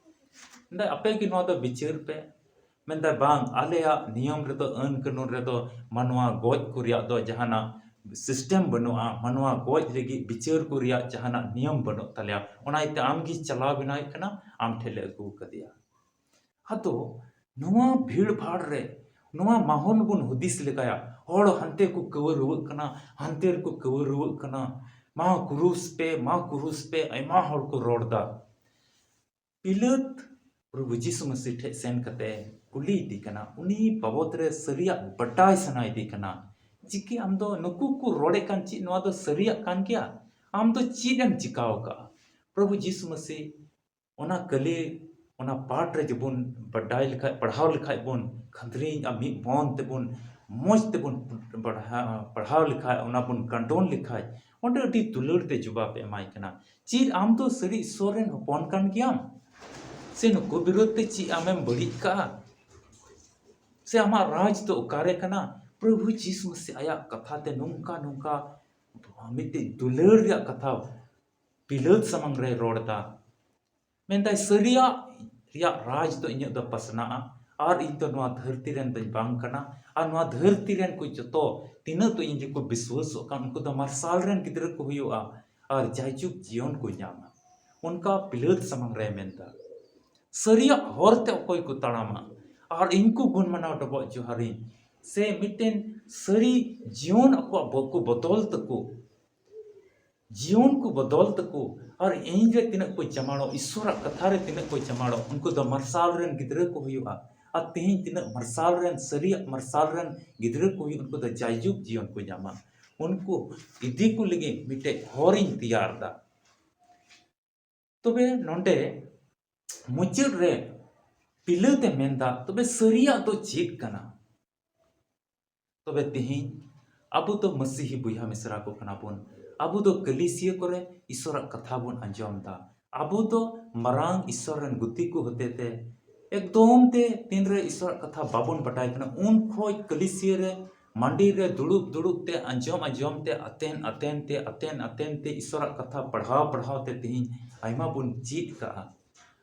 ᱢᱮᱱᱫᱟᱭ, ᱟᱯᱮ ᱜᱮ ᱱᱚᱣᱟ ᱫᱚ ᱵᱤᱪᱟᱹᱨ ᱯᱮ᱾ ᱢᱮᱱᱫᱟᱭ, ᱵᱟᱝ, ᱟᱞᱮᱭᱟᱜ ᱱᱤᱭᱚᱢ ᱨᱮᱫᱚ, ᱟᱹᱱ ᱠᱟᱹᱱᱩᱱ ᱨᱮᱫᱚ ᱢᱟᱱᱣᱟ ᱜᱚᱡ ᱠᱚ ᱨᱮᱭᱟᱜ ᱫᱚ ᱡᱟᱦᱟᱱᱟᱜ system ᱵᱟᱹᱱᱩᱜᱼᱟ, ᱢᱟᱱᱣᱟ ᱜᱚᱡ ᱞᱟᱹᱜᱤᱫ ᱵᱤᱪᱟᱹᱨ ᱠᱚ ᱨᱮᱭᱟᱜ ᱡᱟᱦᱟᱱᱟᱜ ᱱᱤᱭᱚᱢ ᱵᱟᱹᱱᱩᱜ ᱛᱟᱞᱮᱭᱟ, ᱚᱱᱟ ᱤᱭᱟᱹᱛᱮ ᱟᱢ ᱜᱮ ᱪᱟᱞᱟᱣ ᱵᱮᱱᱟᱣᱮᱫ ᱠᱟᱱᱟ, ᱟᱢ ᱴᱷᱮᱱ ᱞᱮ ᱟᱹᱜᱩ ᱟᱠᱟᱫᱮᱭᱟ᱾ ᱟᱫᱚ ᱱᱚᱣᱟ ᱵᱷᱤᱲ ᱵᱷᱟᱲ ᱨᱮ, ᱱᱚᱣᱟ ᱢᱟᱦᱚᱞ ᱵᱚᱱ ᱦᱩᱫᱤᱥ ᱞᱮᱜᱟᱭᱟ, ᱦᱚᱲ ᱦᱟᱱᱛᱮ ᱠᱚ ᱠᱟᱹᱣᱟᱹ ᱨᱩᱣᱟᱹᱜ ᱠᱟᱱᱟ, ᱦᱟᱱᱛᱮ ᱨᱮᱠᱚ ᱠᱟᱹᱣᱟᱹ ᱨᱩᱣᱟᱹᱜ ᱠᱟᱱᱟ, ᱢᱟ ᱠᱨᱩᱥ ᱯᱮ, ᱢᱟ ᱠᱨᱩᱥ ᱯᱮ, ᱟᱭᱢᱟ ᱦᱚᱲ ᱠᱚ ᱨᱚᱲ ᱫᱟ᱾ ᱯᱤᱞᱟᱹᱛ ᱯᱨᱚᱵᱷᱩ ᱡᱤᱥᱩ ᱢᱟᱹᱥᱤ ᱴᱷᱮᱡ ᱥᱮᱱ ᱠᱟᱛᱮ ᱠᱩᱞᱤ ᱤᱫᱤ ᱠᱟᱱᱟ, ᱩᱱᱤ ᱵᱟᱵᱚᱫ ᱨᱮ ᱥᱟᱹᱨᱤᱭᱟᱜ ᱵᱟᱰᱟᱭ ᱥᱟᱱᱟ ᱤᱫᱤ ᱠᱟᱱᱟ᱾ ᱪᱤᱠᱟᱹ ᱟᱢ ᱫᱚ ᱱᱩᱠᱩ ᱠᱚ ᱨᱚᱲᱮ ᱠᱟᱱ ᱪᱮᱫ ᱱᱚᱣᱟ ᱫᱚ ᱥᱟᱹᱨᱤᱭᱟᱜ ᱠᱟᱱ ᱜᱮᱭᱟ? ᱟᱢ ᱫᱚ ᱪᱮᱫ ᱮᱢ ᱪᱤᱠᱟᱣ ᱟᱠᱟᱜᱼᱟ? ᱯᱨᱚᱵᱷᱩ ᱡᱤᱥᱩ ᱢᱟᱹᱥᱤ ᱚᱱᱟ ᱠᱟᱹᱞᱤ, ᱚᱱᱟ ᱯᱟᱴ ᱨᱮ ᱡᱮᱵᱚᱱ ᱵᱟᱰᱟᱭ ᱞᱮᱠᱷᱟᱡ, ᱯᱟᱲᱦᱟᱣ ᱞᱮᱠᱷᱟᱡ ᱵᱚᱱ ᱠᱷᱟᱸᱫᱽᱨᱤᱧ ᱟᱨ ᱢᱤᱫ ᱢᱚᱱ ᱛᱮᱵᱚᱱ ᱢᱚᱡᱽ ᱛᱮᱵᱚᱱ ᱯᱟᱲᱦᱟᱣ, ᱯᱟᱲᱦᱟᱣ ᱞᱮᱠᱷᱟᱡ, ᱚᱱᱟ ᱵᱚᱱ ᱠᱟᱱᱰᱚᱱ ᱞᱮᱠᱷᱟᱡ, ᱚᱸᱰᱮ ᱟᱹᱰᱤ ᱫᱩᱞᱟᱹᱲ ᱛᱮ ᱡᱚᱵᱟᱵ ᱮ ᱮᱢᱟᱭ ᱠᱟᱱᱟ᱾ ᱪᱮᱫ ᱟᱢ ᱫᱚ ᱥᱟᱹᱨᱤ ᱤᱥᱥᱚᱨ ᱨᱮᱱ ᱦᱚᱯᱚᱱ ᱠᱟᱱ ᱜᱮᱭᱟᱢ? ᱥᱮ ᱱᱩᱠᱩ ᱵᱤᱨᱩᱫᱷ ᱛᱮ ᱪᱮᱫ ᱟᱢᱮᱢ ᱵᱟᱹᱲᱤᱡ ᱠᱟᱜᱼᱟ? ᱥᱮ ᱟᱢᱟᱜ ᱨᱟᱡᱽ ᱫᱚ ᱚᱠᱟᱨᱮ ᱠᱟᱱᱟ? ᱯᱨᱚᱵᱷᱩ ᱡᱤᱥᱩ ᱢᱟᱥᱤ ᱟᱭᱟᱜ ᱠᱟᱛᱷᱟ ᱛᱮ ᱱᱚᱝᱠᱟ ᱱᱚᱝᱠᱟ ᱢᱤᱫᱴᱮᱡ ᱫᱩᱞᱟᱹᱲ ᱨᱮᱭᱟᱜ ᱠᱟᱛᱷᱟ ᱯᱤᱞᱟᱹᱛ ᱥᱟᱢᱟᱝ ᱨᱮᱭ ᱨᱚᱲ ᱮᱫᱟ᱾ ᱢᱮᱱᱫᱟᱭ, ᱥᱟᱹᱨᱤᱭᱟᱜ ᱨᱮᱭᱟᱜ ᱨᱟᱡᱽ ᱫᱚ ᱤᱧᱟᱹᱜ ᱫᱚ ᱯᱟᱥᱱᱟᱜᱼᱟ, ᱟᱨ ᱤᱧ ᱫᱚ ᱱᱚᱣᱟ ᱫᱷᱟᱹᱨᱛᱤ ᱨᱮᱱ ᱫᱚᱧ ᱵᱟᱝ ᱠᱟᱱᱟ, ᱟᱨ ᱱᱚᱣᱟ ᱫᱷᱟᱹᱨᱛᱤ ᱨᱮᱱ ᱠᱚ ᱡᱚᱛᱚ ᱛᱤᱱᱟᱹᱜ ᱫᱚ ᱤᱧ ᱜᱮᱠᱚ ᱵᱤᱥᱣᱟᱹᱥᱚᱜ ᱠᱟᱱ, ᱩᱱᱠᱩ ᱫᱚ ᱢᱟᱨᱥᱟᱞ ᱨᱮᱱ ᱜᱤᱫᱽᱨᱟᱹ ᱠᱚ ᱦᱩᱭᱩᱜᱼᱟ, ᱟᱨ ᱡᱟᱭᱡᱩᱜᱽ ᱡᱤᱭᱚᱱ ᱠᱚ ᱧᱟᱢᱟ᱾ ᱚᱱᱠᱟ ᱯᱤᱞᱟᱹᱛ ᱥᱟᱢᱟᱝ ᱨᱮᱭ ᱢᱮᱱᱫᱟ᱾ ᱥᱟᱹᱨᱤᱭᱟᱜ ᱦᱚᱨ ᱛᱮ ᱚᱠᱚᱭ ᱠᱚ ᱛᱟᱲᱟᱢᱟ, ᱟᱨ ᱤᱧ ᱠᱚ ᱜᱩᱱ ᱢᱟᱱᱟᱣ ᱰᱚᱵᱚᱜ ᱡᱚᱦᱟᱨᱤᱧ, ᱥᱮ ᱢᱤᱫᱴᱮᱱ ᱥᱟᱹᱨᱤ ᱡᱤᱭᱚᱱ ᱟᱠᱚᱣᱟᱜ ᱵᱚ-, ᱠᱚ ᱵᱚᱫᱚᱞ ᱛᱟᱠᱚ, ᱡᱤᱭᱚᱱ ᱠᱚ ᱵᱚᱫᱚᱞ ᱛᱟᱠᱚ, ᱟᱨ ᱤᱧ ᱨᱮ ᱛᱤᱱᱟᱹᱜ ᱠᱚ ᱡᱟᱢᱟᱲᱚᱜ, ᱤᱥᱥᱚᱨᱟᱜ ᱠᱟᱛᱷᱟ ᱨᱮ ᱛᱤᱱᱟᱹᱜ ᱠᱚ ᱡᱟᱢᱟᱲᱚᱜ, ᱩᱱᱠᱩ ᱫᱚ ᱢᱟᱨᱥᱟᱞ ᱨᱮᱱ ᱜᱤᱫᱽᱨᱟᱹ ᱠᱚ ᱦᱩᱭᱩᱜᱼᱟ᱾ ᱟᱨ ᱛᱮᱦᱮᱧ ᱛᱤᱱᱟᱹᱜ ᱢᱟᱨᱥᱟᱞ ᱨᱮᱱ, ᱥᱟᱹᱨᱤᱭᱟᱜ ᱢᱟᱨᱥᱟᱞ ᱨᱮᱱ ᱜᱤᱫᱽᱨᱟᱹ ᱠᱚ ᱦᱩᱭᱩᱜ, ᱩᱱᱠᱩ ᱫᱚ ᱡᱟᱭᱡᱩᱜᱽ ᱡᱤᱭᱚᱱ ᱠᱚ ᱧᱟᱢᱟ᱾ ᱩᱱᱠᱩ ᱤᱫᱤ ᱠᱚ ᱞᱟᱹᱜᱤᱫ ᱢᱤᱫᱴᱮᱡ ᱦᱚᱨᱤᱧ ᱛᱮᱭᱟᱨ ᱫᱟ᱾ ᱛᱚᱵᱮ ᱱᱚᱰᱮ ᱢᱩᱪᱟᱹᱫ ᱨᱮ ᱯᱤᱞᱟᱹᱛ ᱮ ᱢᱮᱱᱫᱟ, ᱛᱚᱵᱮ ᱥᱟᱹᱨᱤᱭᱟᱜ ᱫᱚ ᱪᱮᱫ ᱠᱟᱱᱟ? ᱛᱚᱵᱮ ᱛᱮᱦᱮᱧ ᱟᱵᱚ ᱫᱚ ᱢᱟᱹᱥᱤᱦᱤ ᱵᱚᱭᱦᱟ ᱢᱤᱥᱨᱟ ᱠᱚ ᱠᱟᱱᱟ ᱵᱚᱱ᱾ ᱟᱵᱚ ᱫᱚ ᱠᱟᱹᱞᱤᱥᱤᱭᱟᱹ ᱠᱚᱨᱮ ᱤᱥᱚᱨᱟᱜ ᱠᱟᱛᱷᱟ ᱵᱚᱱ ᱟᱸᱡᱚᱢ ᱫᱟ᱾ ᱟᱵᱚ ᱫᱚ ᱢᱟᱨᱟᱝ ᱤᱥᱚᱨ ᱨᱮᱱ ᱜᱩᱛᱤ ᱠᱚ ᱦᱚᱛᱮ ᱛᱮ ᱮᱠᱫᱚᱢ ᱛᱮ ᱛᱤᱱᱨᱮ ᱤᱥᱚᱨᱟᱜ ᱠᱟᱛᱷᱟ ᱵᱟᱵᱚᱱ ᱵᱟᱰᱟᱭ ᱠᱟᱱᱟ, ᱩᱱ ᱠᱷᱚᱡ ᱠᱟᱹᱞᱤᱥᱤᱭᱟᱹ ᱨᱮ ᱢᱟᱹᱰᱤ ᱨᱮ ᱫᱩᱲᱩᱵ ᱫᱩᱲᱩᱵ ᱛᱮ, ᱟᱸᱡᱚᱢ ᱟᱸᱡᱚᱢ ᱛᱮ, ᱟᱛᱮᱱ ᱟᱛᱮᱱ ᱛᱮ, ᱟᱛᱮᱱ ᱟᱛᱮᱱ ᱛᱮ, ᱤᱥᱚᱨᱟᱜ ᱠᱟᱛᱷᱟ ᱯᱟᱲᱦᱟᱣ ᱯᱟᱲᱦᱟᱣ ᱛᱮ ᱛᱮᱦᱮᱧ ᱟᱭᱢᱟ ᱵᱚᱱ ᱪᱮᱫ ᱠᱟᱜᱼᱟ᱾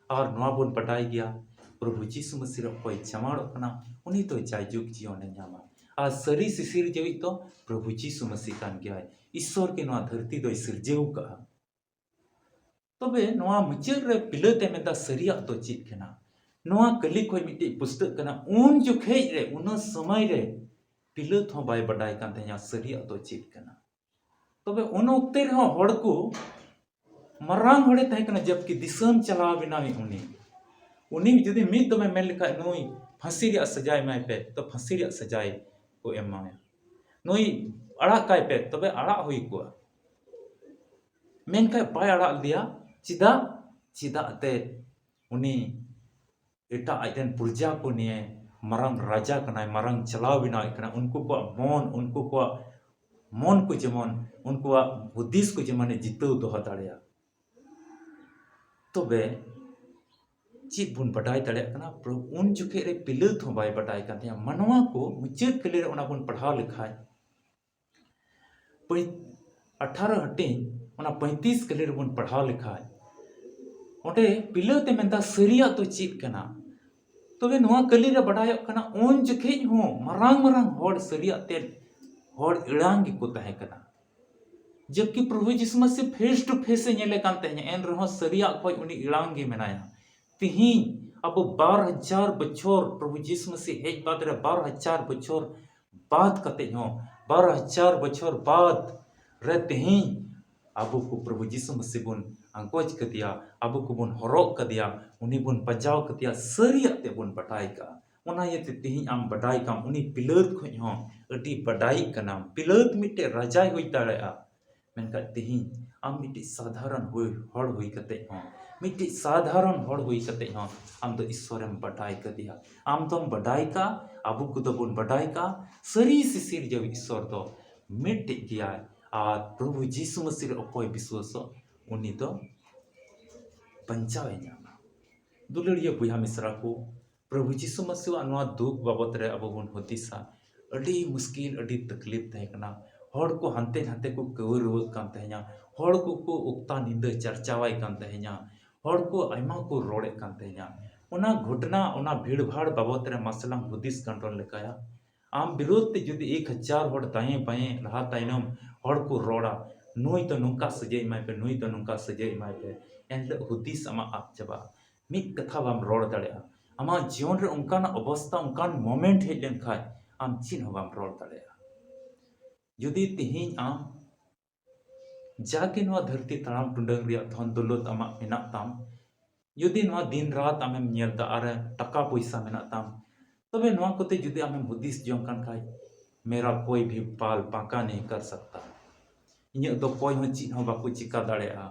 ᱟᱨ ᱱᱚᱣᱟ ᱵᱚᱱ ᱵᱟᱰᱟᱭ ᱜᱮᱭᱟ, ᱯᱨᱚᱵᱷᱩ ᱡᱤᱥᱩ ᱢᱟᱹᱥᱤ ᱨᱮ ᱚᱠᱚᱭ ᱡᱟᱢᱟᱲᱚᱜ ᱠᱟᱱᱟ, ᱩᱱᱤ ᱫᱚ ᱡᱟᱭᱡᱩᱜᱽ ᱡᱤᱭᱚᱱᱮ ᱧᱟᱢᱟ᱾ ᱟᱨ ᱥᱟᱹᱨᱤ ᱥᱤᱥᱤᱨᱡᱟᱹᱣᱤᱡ ᱫᱚ ᱯᱨᱚᱵᱷᱩ ᱡᱤᱥᱩ ᱢᱟᱹᱥᱤ ᱠᱟᱱ ᱜᱮᱭᱟᱭ᱾ ᱤᱥᱥᱚᱨ ᱜᱮ ᱱᱚᱣᱟ ᱫᱷᱟᱹᱨᱛᱤ ᱫᱚᱭ ᱥᱤᱨᱡᱟᱹᱣ ᱠᱟᱜᱼᱟ᱾ ᱛᱚᱵᱮ ᱱᱚᱣᱟ ᱢᱩᱪᱟᱹᱫ ᱨᱮ ᱯᱤᱞᱟᱹᱛ ᱮ ᱢᱮᱱᱫᱟ, ᱥᱟᱹᱨᱤᱭᱟᱜ ᱫᱚ ᱪᱮᱫ ᱠᱟᱱᱟ? ᱱᱚᱣᱟ ᱠᱟᱹᱞᱤ ᱠᱷᱚᱱ ᱢᱤᱫᱴᱮᱡ ᱯᱩᱥᱛᱟᱹᱜ ᱠᱟᱱᱟ᱾ ᱩᱱ ᱡᱚᱠᱷᱮᱡ ᱨᱮ, ᱩᱱᱟᱹ ᱥᱚᱢᱚᱭ ᱨᱮ ᱯᱤᱞᱟᱹᱛ ᱦᱚᱸ ᱵᱟᱭ ᱵᱟᱰᱟᱭ ᱠᱟᱱ ᱛᱟᱦᱮᱸᱱᱟ ᱥᱟᱹᱨᱤᱭᱟᱜ ᱫᱚ ᱪᱮᱫ ᱠᱟᱱᱟ᱾ ᱛᱚᱵᱮ ᱩᱱ ᱚᱠᱛᱮ ᱨᱮᱦᱚᱸ ᱦᱚᱲ ᱠᱚ, ᱢᱟᱨᱟᱝ ᱦᱚᱲᱮ ᱛᱟᱦᱮᱸ ᱠᱟᱱᱟ, ᱡᱚᱵᱠᱤ ᱫᱤᱥᱚᱢ ᱪᱟᱞᱟᱣ ᱵᱮᱱᱟᱣᱤᱡ ᱩᱱᱤ, ᱩᱱᱤ ᱡᱩᱫᱤ ᱢᱤᱫ ᱫᱚᱢᱮ ᱢᱮᱱ ᱞᱮᱠᱷᱟᱡ, "ᱱᱩᱭ ᱯᱷᱟᱸᱥᱤ ᱨᱮᱭᱟᱜ ᱥᱟᱡᱟᱭ ᱮᱢᱟᱭ ᱯᱮ", ᱛᱚ ᱯᱷᱟᱸᱥᱤ ᱨᱮᱭᱟᱜ ᱥᱟᱡᱟᱭ ᱠᱚ ᱮᱢᱟᱭᱟ᱾ "ᱱᱩᱭ ᱟᱲᱟᱜ ᱠᱟᱭ ᱯᱮ", ᱛᱚᱵᱮ ᱟᱲᱟᱜ ᱦᱩᱭ ᱠᱚᱜᱼᱟ᱾ ᱢᱮᱱᱠᱷᱟᱱ ᱵᱟᱭ ᱟᱲᱟᱜ ᱞᱮᱫᱮᱭᱟ᱾ ᱪᱮᱫᱟᱜ? ᱪᱮᱫᱟᱜ ᱛᱮ ᱩᱱᱤ ᱮᱴᱟᱜ ᱟᱡ ᱨᱮᱱ ᱯᱨᱚᱡᱟ ᱠᱚ ᱱᱤᱭᱮ ᱢᱟᱨᱟᱝ ᱨᱟᱡᱟ ᱠᱟᱱᱟᱭ, ᱢᱟᱨᱟᱝ ᱪᱟᱞᱟᱣ ᱵᱮᱱᱟᱣᱮᱫ ᱠᱟᱱᱟ᱾ ᱩᱱᱠᱩ ᱠᱚᱣᱟᱜ ᱢᱚᱱ, ᱩᱱᱠᱩ ᱠᱚᱣᱟᱜ ᱢᱚᱱ ᱠᱚ ᱡᱮᱢᱚᱱ, ᱩᱱᱠᱩᱣᱟᱜ ᱦᱩᱫᱤᱥ ᱠᱚ ᱡᱮᱢᱚᱱᱮ ᱡᱤᱛᱟᱹᱣ ᱫᱚᱦᱚ ᱫᱟᱲᱮᱭᱟᱜ᱾ ᱛᱚᱵᱮ ᱪᱮᱫ ᱵᱚᱱ ᱵᱟᱰᱟᱭ ᱫᱟᱲᱮᱭᱟᱜ ᱠᱟᱱᱟ? ᱯᱨᱚ-, ᱩᱱ ᱡᱚᱠᱷᱮᱡ ᱨᱮ ᱯᱤᱞᱟᱹᱛ ᱦᱚᱸ ᱵᱟᱭ ᱵᱟᱰᱟᱭ ᱠᱟᱱ ᱛᱟᱦᱮᱸᱱᱟ᱾ ᱢᱟᱱᱣᱟ ᱠᱚ ᱢᱩᱪᱟᱹᱫ ᱠᱟᱹᱞᱤ ᱨᱮ ᱚᱱᱟ ᱵᱚᱱ ᱯᱟᱲᱦᱟᱣ ᱞᱮᱠᱷᱟᱡ, ᱯᱟᱹᱭ-, ᱟᱴᱷᱟᱨᱚ ᱦᱟᱹᱴᱤᱧ, ᱚᱱᱟ ᱯᱚᱸᱭᱛᱨᱤᱥ ᱠᱟᱹᱞᱤ ᱨᱮᱵᱚᱱ ᱯᱟᱲᱦᱟᱣ ᱞᱮᱠᱷᱟᱡ, ᱚᱸᱰᱮ ᱯᱤᱞᱟᱹᱛ ᱮ ᱢᱮᱱᱫᱟ, "ᱥᱟᱹᱨᱤᱭᱟᱜ ᱫᱚ ᱪᱮᱫ ᱠᱟᱱᱟ?" ᱛᱚᱵᱮ ᱱᱚᱣᱟ ᱠᱟᱹᱞᱤ ᱨᱮ ᱵᱟᱰᱟᱭᱚᱜ ᱠᱟᱱᱟ, ᱩᱱ ᱡᱚᱠᱷᱮᱡ ᱦᱚᱸ ᱢᱟᱨᱟᱝ ᱢᱟᱨᱟᱝ ᱦᱚᱲ ᱥᱟᱹᱨᱤᱭᱟᱜ ᱛᱮ ᱦᱚᱲ ᱤᱲᱟᱝ ᱜᱮᱠᱚ ᱛᱟᱦᱮᱸ ᱠᱟᱱᱟ᱾ ᱡᱚᱵᱠᱤ ᱯᱨᱚᱵᱷᱩ ᱡᱤᱥᱩ ᱢᱟᱹᱥᱤ face to face ᱮ ᱧᱮᱞᱮ ᱠᱟᱱ ᱛᱟᱦᱮᱸᱱᱟ, ᱮᱱ ᱨᱮᱦᱚᱸ ᱥᱟᱹᱨᱤᱭᱟᱜ ᱠᱷᱚᱡ ᱩᱱᱤ ᱤᱲᱟᱝ ᱜᱮ ᱢᱮᱱᱟᱭᱟ᱾ ᱛᱤᱦᱤᱧ ᱟᱵᱚ ᱵᱟᱨ ᱦᱟᱡᱟᱨ ᱵᱚᱪᱷᱚᱨ, ᱯᱨᱚᱵᱷᱩ ᱡᱤᱥᱩ ᱢᱟᱹᱥᱤ ᱦᱮᱡ ᱵᱟᱫ ᱨᱮ ᱵᱟᱨ ᱦᱟᱡᱟᱨ ᱵᱚᱪᱷᱚᱨ ᱵᱟᱫ ᱠᱟᱛᱮ ᱦᱚᱸ, ᱵᱟᱨ ᱦᱟᱡᱟᱨ ᱵᱚᱪᱷᱚᱨ ᱵᱟᱫ ᱨᱮ ᱛᱤᱦᱤᱧ ᱟᱵᱚ ᱠᱚ ᱯᱨᱚᱵᱷᱩ ᱡᱤᱥᱩ ᱢᱟᱹᱥᱤ ᱵᱚᱱ ᱟᱸᱜᱚᱪ ᱠᱟᱫᱮᱭᱟ, ᱟᱵᱚ ᱠᱚᱵᱚᱱ ᱦᱚᱨᱚᱜ ᱠᱟᱫᱮᱭᱟ, ᱩᱱᱤ ᱵᱚᱱ ᱯᱟᱸᱡᱟᱣ ᱠᱟᱫᱮᱭᱟ, ᱥᱟᱹᱨᱤᱭᱟᱜ ᱛᱮ ᱵᱚᱱ ᱵᱟᱰᱟᱭ ᱠᱟᱜᱼᱟ᱾ ᱚᱱᱟ ᱤᱭᱟᱹᱛᱮ ᱛᱤᱦᱤᱧ ᱟᱢ ᱵᱟᱰᱟᱭ ᱠᱟᱢ, ᱩᱱᱤ ᱯᱤᱞᱟᱹᱛ ᱠᱷᱚᱡ ᱦᱚᱸ ᱟᱹᱰᱤ ᱵᱟᱰᱟᱭᱤᱡ ᱠᱟᱱᱟᱢ᱾ ᱯᱤᱞᱟᱹᱛ ᱢᱤᱫᱴᱮᱡ ᱨᱟᱡᱟᱭ ᱦᱩᱭ ᱫᱟᱲᱮᱭᱟᱜᱼᱟ, ᱢᱮᱱᱠᱷᱟᱱ ᱛᱤᱦᱤᱧ ᱟᱢ ᱢᱤᱫᱴᱤᱡ ᱥᱟᱫᱷᱟᱨᱚᱱ ᱦᱩᱭ, ᱦᱚᱲ ᱦᱩᱭ ᱠᱟᱛᱮ ᱦᱚᱸ, ᱢᱤᱫᱴᱤᱡ ᱥᱟᱫᱷᱟᱨᱚᱱ ᱦᱚᱲ ᱦᱩᱭ ᱠᱟᱛᱮ ᱦᱚᱸ ᱟᱢ ᱫᱚ ᱤᱥᱥᱚᱨᱮᱢ ᱵᱟᱰᱟᱭ ᱠᱟᱫᱮᱭᱟ᱾ ᱟᱢ ᱫᱚᱢ ᱵᱟᱰᱟᱭ ᱠᱟᱜᱼᱟ, ᱟᱵᱚ ᱠᱚᱫᱚ ᱵᱚᱱ ᱵᱟᱰᱟᱭ ᱠᱟᱜᱼᱟ, ᱥᱟᱹᱨᱤ ᱥᱤᱥᱤᱨᱡᱟᱹᱣ ᱤᱥᱥᱚᱨ ᱫᱚ ᱢᱤᱫᱴᱤᱡ ᱜᱮᱭᱟᱭ᱾ ᱟᱨ ᱯᱨᱚᱵᱷᱩ ᱡᱤᱥᱩ ᱢᱟᱹᱥᱤ ᱨᱮ ᱚᱠᱚᱭ ᱵᱤᱥᱣᱟᱥᱚᱜ, ᱩᱱᱤ ᱫᱚ ᱵᱟᱧᱪᱟᱣ ᱮ ᱧᱟᱢᱟ᱾ ᱫᱩᱞᱟᱹᱲᱤᱭᱟᱹ ᱵᱚᱭᱦᱟ ᱢᱤᱥᱨᱟ ᱠᱚ, ᱯᱨᱚᱵᱷᱩ ᱡᱤᱥᱩ ᱢᱟᱹᱥᱤᱣᱟᱜ ᱱᱚᱣᱟ ᱫᱩᱠ ᱵᱟᱵᱚᱛ ᱨᱮ ᱟᱵᱚ ᱵᱚᱱ ᱦᱩᱫᱤᱥᱟ᱾ ᱟᱹᱰᱤ ᱢᱩᱥᱠᱤᱞ, ᱟᱹᱰᱤ ᱛᱟᱠᱞᱤᱯ ᱛᱟᱦᱮᱸ ᱠᱟᱱᱟ᱾ ᱦᱚᱲ ᱠᱚ ᱦᱟᱱᱛᱮ ᱱᱟᱛᱮ ᱠᱚ ᱠᱟᱹᱣ ᱨᱩᱣᱟᱹᱜ ᱠᱟᱱ ᱛᱟᱦᱮᱸᱱᱟ, ᱦᱚᱲ ᱠᱚᱠᱚ ᱚᱠᱛᱟ ᱧᱤᱫᱟᱹ ᱪᱟᱨᱪᱟᱣᱟᱭ ᱠᱟᱱ ᱛᱟᱦᱮᱸᱱᱟ, ᱦᱚᱲ ᱠᱚ ᱟᱭᱢᱟ ᱠᱚ ᱨᱚᱲᱮᱫ ᱠᱟᱱ ᱛᱟᱦᱮᱸᱱᱟ᱾ ᱚᱱᱟ ᱜᱷᱚᱴᱱᱟ, ᱚᱱᱟ ᱵᱷᱤᱲ ᱵᱷᱟᱲ ᱵᱟᱵᱚᱛ ᱨᱮ ᱢᱟᱥᱮ ᱞᱟᱝ ᱦᱩᱫᱤᱥ ᱜᱟᱱᱰᱚᱱ ᱞᱮᱠᱟᱭᱟ᱾ ᱟᱢ ᱵᱤᱨᱩᱫᱷ ᱛᱮ ᱡᱩᱫᱤ ᱮᱠ ᱦᱟᱡᱟᱨ ᱦᱚᱲ ᱫᱟᱭᱮᱸ ᱵᱟᱭᱮᱸ ᱞᱟᱦᱟ ᱛᱟᱭᱱᱚᱢ ᱦᱚᱲ ᱠᱚ ᱨᱚᱲᱟ, ᱱᱩᱭ ᱫᱚ ᱱᱚᱝᱠᱟ ᱥᱟᱹᱡᱟᱹᱭ ᱮᱢᱟᱭ ᱯᱮ, ᱱᱩᱭ ᱫᱚ ᱱᱚᱝᱠᱟ ᱥᱟᱹᱡᱟᱹᱭ ᱮᱢᱟᱭ ᱯᱮ, ᱮᱱᱦᱤᱞᱳᱜ ᱦᱩᱫᱤᱥ ᱟᱢᱟᱜ ᱟᱫ ᱪᱟᱵᱟᱜᱼᱟ᱾ ᱢᱤᱫ ᱠᱟᱛᱷᱟ ᱵᱟᱢ ᱨᱚᱲ ᱫᱟᱲᱮᱭᱟᱜᱼᱟ᱾ ᱟᱢᱟᱜ ᱡᱤᱭᱚᱱ ᱨᱮ ᱚᱱᱠᱟᱱᱟᱜ ᱚᱵᱚᱥᱛᱟ, ᱚᱱᱠᱟᱱ ᱢᱚᱢᱮᱱᱴ ᱦᱮᱡ ᱞᱮᱱᱠᱷᱟᱱ ᱟᱢ ᱪᱮᱫ ᱦᱚᱸ ᱵᱟᱢ ᱨᱚᱲ ᱫᱟᱲᱮᱭᱟᱜᱼᱟ᱾ ᱡᱩᱫᱤ ᱛᱮᱦᱮᱧ ᱟᱢ ᱡᱟᱜᱮ ᱱᱚᱣᱟ ᱫᱷᱟᱹᱨᱛᱤ ᱛᱟᱲᱟᱢ ᱴᱩᱰᱟᱹᱝ ᱨᱮᱭᱟᱜ ᱫᱷᱚᱱ ᱫᱚᱞᱚᱛ ᱟᱢᱟᱜ ᱢᱮᱱᱟᱜ ᱛᱟᱢ, ᱡᱩᱫᱤ ᱱᱚᱣᱟ ᱫᱤᱱ ᱨᱟᱛ ᱟᱢᱮᱢ ᱧᱮᱞ ᱫᱟ ᱟᱨ ᱴᱟᱠᱟ ᱯᱚᱭᱥᱟ ᱢᱮᱱᱟᱜ ᱛᱟᱢ, ᱛᱚᱵᱮ ᱱᱚᱣᱟ ᱠᱚᱛᱮ ᱡᱩᱫᱤ ᱟᱢᱮᱢ ᱦᱩᱫᱤᱥ ᱡᱚᱝ ᱠᱟᱱ ᱠᱷᱟᱡ, ᱢᱮᱨᱟ ᱠᱳᱭ ᱵᱷᱤ ᱵᱟᱞ ᱵᱟᱸᱠᱟ ᱱᱟᱦᱤᱸ ᱠᱟᱨ ᱥᱟᱠᱛᱟ, ᱤᱧᱟᱹᱜ ᱫᱚ ᱚᱠᱚᱭ ᱦᱚᱸ ᱪᱮᱫ ᱦᱚᱸ ᱵᱟᱠᱚ ᱪᱤᱠᱟ ᱫᱟᱲᱮᱭᱟᱜᱼᱟ᱾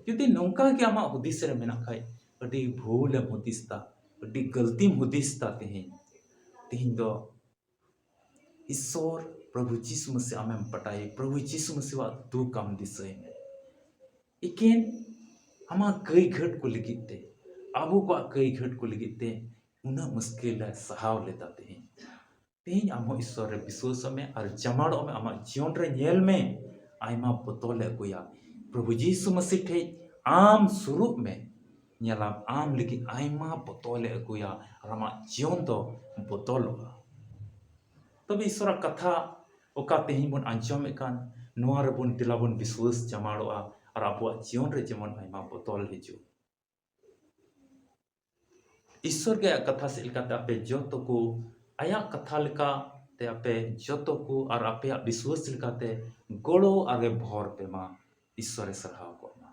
ᱡᱩᱫᱤ ᱱᱚᱝᱠᱟ ᱜᱮ ᱟᱢᱟᱜ ᱦᱩᱫᱤᱥ ᱨᱮ ᱢᱮᱱᱟᱜ ᱠᱷᱟᱡ, ᱟᱹᱰᱤ ᱵᱷᱩᱞᱮᱢ ᱦᱩᱫᱤᱥ ᱫᱟ, ᱟᱹᱰᱤ ᱜᱟᱹᱞᱛᱤᱢ ᱦᱩᱫᱤᱥ ᱫᱟ᱾ ᱛᱮᱦᱮᱧ, ᱛᱮᱦᱮᱧ ᱫᱚ ᱤᱥᱥᱚᱨ ᱯᱨᱚᱵᱷᱩ ᱡᱤᱥᱩ ᱢᱟᱥᱤ ᱟᱢᱮᱢ ᱯᱟᱴᱟᱭᱮ, ᱯᱨᱚᱵᱷᱩ ᱡᱤᱥᱩ ᱢᱟᱥᱤᱣᱟᱜ ᱫᱩᱠ ᱟᱢ ᱫᱤᱥᱟᱹᱭ ᱢᱮ᱾ ᱮᱠᱮᱱ ᱟᱢᱟᱜ ᱠᱟᱹᱭ ᱜᱷᱟᱹᱴ ᱠᱚ ᱞᱟᱹᱜᱤᱫ ᱛᱮ, ᱟᱵᱚ ᱠᱚᱣᱟᱜ ᱠᱟᱹᱭ ᱜᱷᱟᱹᱴ ᱠᱚ ᱞᱟᱹᱜᱤᱫ ᱛᱮ ᱩᱱᱟᱹᱜ ᱢᱩᱥᱠᱤᱞ ᱮ ᱥᱟᱦᱟᱣ ᱞᱮᱫᱟ᱾ ᱛᱮᱦᱮᱧ, ᱛᱮᱦᱮᱧ ᱟᱢ ᱦᱚᱸ ᱤᱥᱥᱚᱨ ᱨᱮ ᱵᱤᱥᱣᱟᱥᱚᱜ ᱢᱮ ᱟᱨ ᱡᱟᱢᱟᱲᱚᱜ ᱢᱮ᱾ ᱟᱢᱟᱜ ᱡᱤᱭᱚᱱ ᱨᱮ ᱧᱮᱞ ᱢᱮ, ᱟᱭᱢᱟ ᱵᱚᱫᱚᱞ ᱮ ᱟᱹᱜᱩᱭᱟ᱾ ᱯᱨᱚᱵᱷᱩ ᱡᱤᱥᱩ ᱢᱟᱥᱤ ᱴᱷᱮᱡ ᱟᱢ ᱥᱩᱨᱩᱜ ᱢᱮ, ᱧᱮᱞᱟᱢ ᱟᱢ ᱞᱟᱹᱜᱤᱫ ᱟᱭᱢᱟ ᱵᱚᱫᱚᱞ ᱮ ᱟᱹᱜᱩᱭᱟ ᱟᱨ ᱟᱢᱟᱜ ᱡᱤᱭᱚᱱ ᱫᱚ ᱵᱚᱫᱚᱞᱚᱜᱼᱟ᱾ ᱛᱚᱵᱮ ᱤᱥᱥᱚᱨᱟᱜ ᱠᱟᱛᱷᱟ ᱚᱠᱟ ᱛᱮᱦᱮᱧ ᱵᱚᱱ ᱟᱸᱡᱚᱢᱮᱫ ᱠᱟᱱ, ᱱᱚᱣᱟ ᱨᱮᱵᱚᱱ ᱫᱮᱞᱟ ᱵᱚᱱ ᱵᱤᱥᱣᱟᱥ ᱡᱟᱢᱟᱲᱚᱜᱼᱟ ᱟᱨ ᱟᱵᱚᱣᱟᱜ ᱡᱤᱭᱚᱱ ᱨᱮ ᱡᱮᱢᱚᱱ ᱟᱭᱢᱟ ᱵᱚᱫᱚᱞ ᱦᱤᱡᱩᱜ᱾ ᱤᱥᱥᱚᱨ ᱜᱮ ᱟᱭᱟᱜ ᱠᱟᱛᱷᱟ ᱥᱮᱫ ᱞᱮᱠᱟᱛᱮ ᱟᱯᱮ ᱡᱚᱛᱚ ᱠᱚ ᱟᱭᱟᱜ ᱠᱟᱛᱷᱟ ᱞᱮᱠᱟᱛᱮ ᱟᱯᱮ ᱡᱚᱛᱚ ᱠᱚ ᱟᱨ ᱟᱯᱮᱭᱟᱜ ᱵᱤᱥᱣᱟᱥ ᱞᱮᱠᱟᱛᱮ ᱜᱚᱲᱚ ᱟᱨ ᱮ ᱵᱷᱚᱨ ᱯᱮ ᱢᱟ᱾ ᱤᱥᱥᱚᱨ ᱮ ᱥᱟᱨᱦᱟᱣ ᱠᱚᱜ ᱢᱟ᱾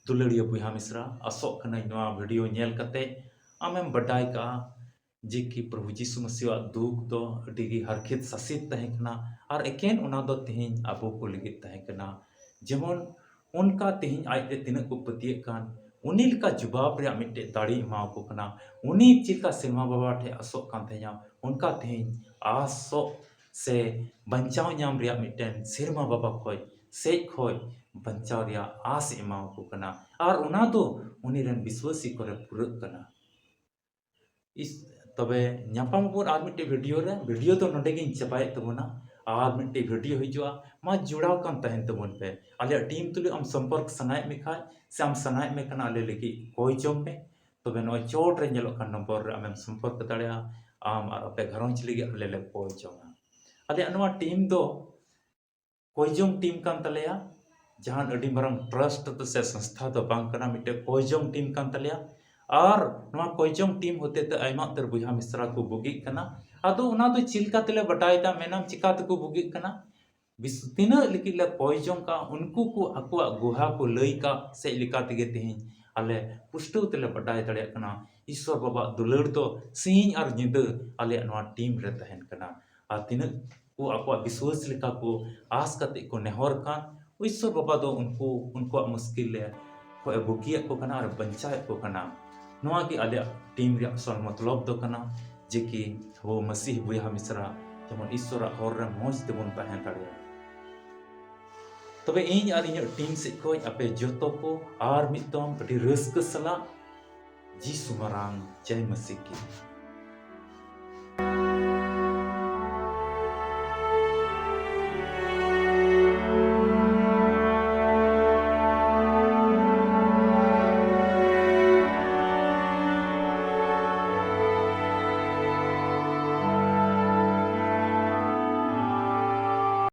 ᱫᱩᱞᱟᱹᱲᱤᱭᱟᱹ ᱵᱚᱭᱦᱟ ᱢᱤᱥᱨᱟ, ᱟᱥᱚᱜ ᱠᱟᱹᱱᱟᱹᱧ ᱱᱚᱣᱟ ᱵᱷᱤᱰᱤᱭᱳ ᱧᱮᱞ ᱠᱟᱛᱮ ᱟᱢᱮᱢ ᱵᱟᱰᱟᱭ ᱠᱟᱜᱼᱟ ᱡᱮ ᱠᱤ ᱯᱨᱚᱵᱷᱩ ᱡᱤᱥᱩ ᱢᱟᱥᱤᱣᱟᱜ ᱫᱩᱠ ᱫᱚ ᱟᱹᱰᱤ ᱜᱮ ᱦᱟᱨᱠᱷᱤᱛ ᱥᱟᱥᱮᱛ ᱛᱟᱦᱮᱸ ᱠᱟᱱᱟ, ᱟᱨ ᱮᱠᱮᱱ ᱚᱱᱟ ᱫᱚ ᱛᱮᱦᱮᱧ ᱟᱵᱚ ᱠᱚ ᱞᱟᱹᱜᱤᱫ ᱛᱟᱦᱮᱸ ᱠᱟᱱᱟ᱾ ᱡᱮᱢᱚᱱ ᱚᱱᱠᱟ ᱛᱮᱦᱮᱧ ᱟᱡ ᱨᱮ ᱛᱤᱱᱟᱹᱜ ᱠᱚ ᱯᱟᱹᱛᱭᱟᱹᱜ ᱠᱟᱱ, ᱩᱱᱤ ᱞᱮᱠᱟ ᱡᱩᱵᱟᱵ ᱨᱮᱭᱟᱜ ᱢᱤᱫᱴᱮᱡ ᱫᱟᱲᱮ ᱮᱢᱟᱣ ᱠᱚ ᱠᱟᱱᱟ᱾ ᱩᱱᱤ ᱪᱮᱫ ᱞᱮᱠᱟ ᱥᱮᱨᱢᱟ ᱵᱟᱵᱟ ᱴᱷᱮᱡ ᱟᱥᱚᱜ ᱠᱟᱱ ᱛᱟᱦᱮᱸᱱᱟ, ᱚᱱᱠᱟ ᱛᱮᱦᱮᱧ ᱟᱥᱚᱜ ᱥᱮ ᱵᱟᱧᱪᱟᱣ ᱧᱟᱢ ᱨᱮᱭᱟᱜ ᱢᱤᱫᱴᱮᱱ ᱥᱮᱨᱢᱟ ᱵᱟᱵᱟ ᱠᱷᱚᱡ, ᱥᱮᱡ ᱠᱷᱚᱡ ᱵᱟᱧᱪᱟᱣ ᱨᱮᱭᱟᱜ ᱟᱥ ᱮ ᱮᱢᱟᱣ ᱠᱚ ᱠᱟᱱᱟ᱾ ᱟᱨ ᱚᱱᱟ ᱫᱚ ᱩᱱᱤ ᱨᱮᱱ ᱵᱤᱥᱣᱟᱥᱤ ᱠᱚᱨᱮ ᱯᱩᱨᱟᱹᱜ ᱠᱟᱱᱟ᱾ ᱤᱥ, ᱛᱚᱵᱮ ᱧᱟᱯᱟᱢ ᱟᱵᱚᱱ ᱟᱨ ᱢᱤᱫᱴᱮᱡ ᱵᱷᱤᱰᱤᱭᱳ ᱨᱮ᱾ ᱵᱷᱤᱰᱤᱭᱳ ᱫᱚ ᱱᱚᱰᱮ ᱜᱤᱧ ᱪᱟᱵᱟᱭᱮᱫ ᱛᱟᱵᱚᱱᱟ᱾ ᱟᱨ ᱢᱤᱫᱴᱮᱡ ᱵᱷᱤᱰᱤᱭᱳ ᱦᱤᱡᱩᱜᱼᱟ, ᱢᱟ ᱡᱚᱲᱟᱣ ᱠᱟᱱ ᱛᱟᱦᱮᱱ ᱛᱟᱵᱚᱱ ᱯᱮ᱾ ᱟᱞᱮᱭᱟᱜ ᱴᱤᱢ ᱛᱩᱞᱩᱡ ᱟᱢ ᱥᱚᱢᱯᱚᱨᱠ ᱥᱟᱱᱟᱭᱮᱫ ᱢᱮ ᱠᱷᱟᱡ ᱥᱮ ᱟᱢ ᱥᱟᱱᱟᱭᱮᱫ ᱢᱮ ᱠᱟᱱᱟ ᱟᱞᱮ ᱞᱟᱹᱜᱤᱫ, ᱠᱚᱭ ᱡᱚᱝ ᱢᱮ᱾ ᱛᱚᱵᱮ ᱱᱚᱜᱼᱚᱭ ᱪᱚᱴ ᱨᱮ ᱧᱮᱞᱚᱜ ᱠᱟᱱ ᱱᱚᱢᱵᱚᱨ ᱨᱮ ᱟᱢᱮᱢ ᱥᱚᱢᱯᱚᱨᱠ ᱫᱟᱲᱮᱭᱟᱜᱼᱟ᱾ ᱟᱢ ᱟᱨ ᱟᱯᱮ ᱜᱷᱟᱨᱚᱸᱡᱽ ᱞᱟᱹᱜᱤᱫ ᱟᱞᱮ ᱞᱮ ᱠᱚᱭ ᱡᱚᱝᱟ᱾ ᱟᱞᱮᱭᱟᱜ ᱱᱚᱣᱟ ᱴᱤᱢ ᱫᱚ ᱠᱚᱭ ᱡᱚᱝ ᱴᱤᱢ ᱠᱟᱱ ᱛᱟᱞᱮᱭᱟ, ᱡᱟᱦᱟᱱ ᱟᱹᱰᱤ ᱢᱟᱨᱟᱝ ᱴᱨᱟᱥᱴ ᱥᱮ ᱥᱚᱝᱥᱛᱷᱟ ᱫᱚ ᱵᱟᱝ ᱠᱟᱱᱟ, ᱢᱤᱫᱴᱮᱡ ᱠᱚᱭ ᱡᱚᱝ ᱴᱤᱢ ᱠᱟᱱ ᱛᱟᱞᱮᱭᱟ᱾ ᱟᱨ ᱱᱚᱣᱟ ᱠᱚᱭ ᱡᱚᱝ ᱴᱤᱢ ᱦᱚᱛᱮ ᱛᱮ ᱟᱭᱢᱟ ᱩᱛᱟᱹᱨ ᱵᱚᱭᱦᱟ ᱢᱤᱥᱨᱟ ᱠᱚ ᱵᱩᱜᱤᱜ ᱠᱟᱱᱟ᱾ ᱟᱫᱚ ᱚᱱᱟ ᱫᱚ ᱪᱮᱫ ᱞᱮᱠᱟ ᱛᱮᱞᱮ ᱵᱟᱰᱟᱭ ᱫᱟ, ᱢᱮᱱᱟᱢ ᱪᱤᱠᱟ ᱛᱮᱠᱚ ᱵᱩᱜᱤᱜ ᱠᱟᱱᱟ? ᱵᱤᱥ-, ᱛᱤᱱᱟᱹᱜ ᱞᱟᱹᱜᱤᱫ ᱞᱮ ᱠᱚᱭ ᱡᱚᱝ ᱠᱟᱜ, ᱩᱱᱠᱩ ᱠᱚ ᱟᱠᱚᱣᱟᱜ ᱜᱩᱦᱟ ᱠᱚ ᱞᱟᱹᱭ ᱠᱟᱜ ᱥᱮᱫ ᱞᱮᱠᱟ ᱛᱮᱜᱮ ᱛᱮᱦᱮᱧ ᱟᱞᱮ ᱯᱩᱥᱴᱟᱹᱣ ᱛᱮᱞᱮ ᱵᱟᱰᱟᱭ ᱫᱟᱲᱮᱭᱟᱜ ᱠᱟᱱᱟ᱾ ᱤᱥᱥᱚᱨ ᱵᱟᱵᱟᱣᱟᱜ ᱫᱩᱞᱟᱹᱲ ᱫᱚ ᱥᱤᱧ ᱟᱨ ᱧᱤᱫᱟᱹ ᱟᱞᱮᱭᱟᱜ ᱱᱚᱣᱟ ᱴᱤᱢ ᱨᱮ ᱛᱟᱦᱮᱱ ᱠᱟᱱᱟ᱾ ᱟᱨ ᱛᱤᱱᱟᱹᱜ ᱠᱚ ᱟᱠᱚᱣᱟᱜ ᱵᱤᱥᱣᱟᱹᱥ ᱞᱮᱠᱟ ᱠᱚ ᱟᱸᱥ ᱠᱟᱛᱮ ᱠᱚ ᱱᱮᱦᱚᱨ ᱠᱟᱱ, ᱤᱥᱥᱚᱨ ᱵᱟᱵᱟ ᱫᱚ ᱩᱱᱠᱩ, ᱩᱱᱠᱩᱣᱟᱜ ᱢᱩᱥᱠᱤᱞ ᱨᱮ ᱠᱷᱚᱡ ᱮ ᱵᱩᱜᱤᱭᱮᱫ ᱠᱚ ᱠᱟᱱᱟ ᱟᱨ ᱵᱟᱧᱪᱟᱣᱮᱫ ᱠᱚ ᱠᱟᱱᱟ᱾ ᱱᱚᱣᱟ ᱜᱮ ᱟᱞᱮᱭᱟᱜ ᱴᱤᱢ ᱨᱮᱭᱟᱜ ᱟᱥᱚᱞ ᱢᱚᱛᱞᱚᱵ ᱫᱚ ᱠᱟᱱᱟ, ᱡᱮ ᱠᱤ ᱟᱵᱚ ᱢᱟᱹᱥᱤᱦ ᱵᱚᱭᱦᱟ ᱢᱤᱥᱨᱟ ᱡᱮᱢᱚᱱ ᱤᱥᱥᱚᱨᱟᱜ ᱦᱚᱨ ᱨᱮ ᱢᱚᱡᱽ ᱛᱮᱵᱚᱱ ᱛᱟᱦᱮᱸ ᱫᱟᱲᱮᱭᱟᱜ᱾ ᱛᱚᱵᱮ ᱤᱧ ᱟᱨ ᱤᱧᱟᱹᱜ ᱴᱤᱢ ᱥᱮᱫ ᱠᱷᱚᱡ ᱟᱯᱮ ᱡᱚᱛᱚ ᱠᱚ ᱟᱨ ᱢᱤᱫ ᱫᱚᱢ ᱟᱹᱰᱤ ᱨᱟᱹᱥᱠᱟᱹ ᱥᱟᱞᱟᱜ ᱡᱤᱥᱩ ᱢᱟᱨᱟᱝ ᱡᱟᱭ ᱢᱟᱹᱥᱤ ᱠᱤ᱾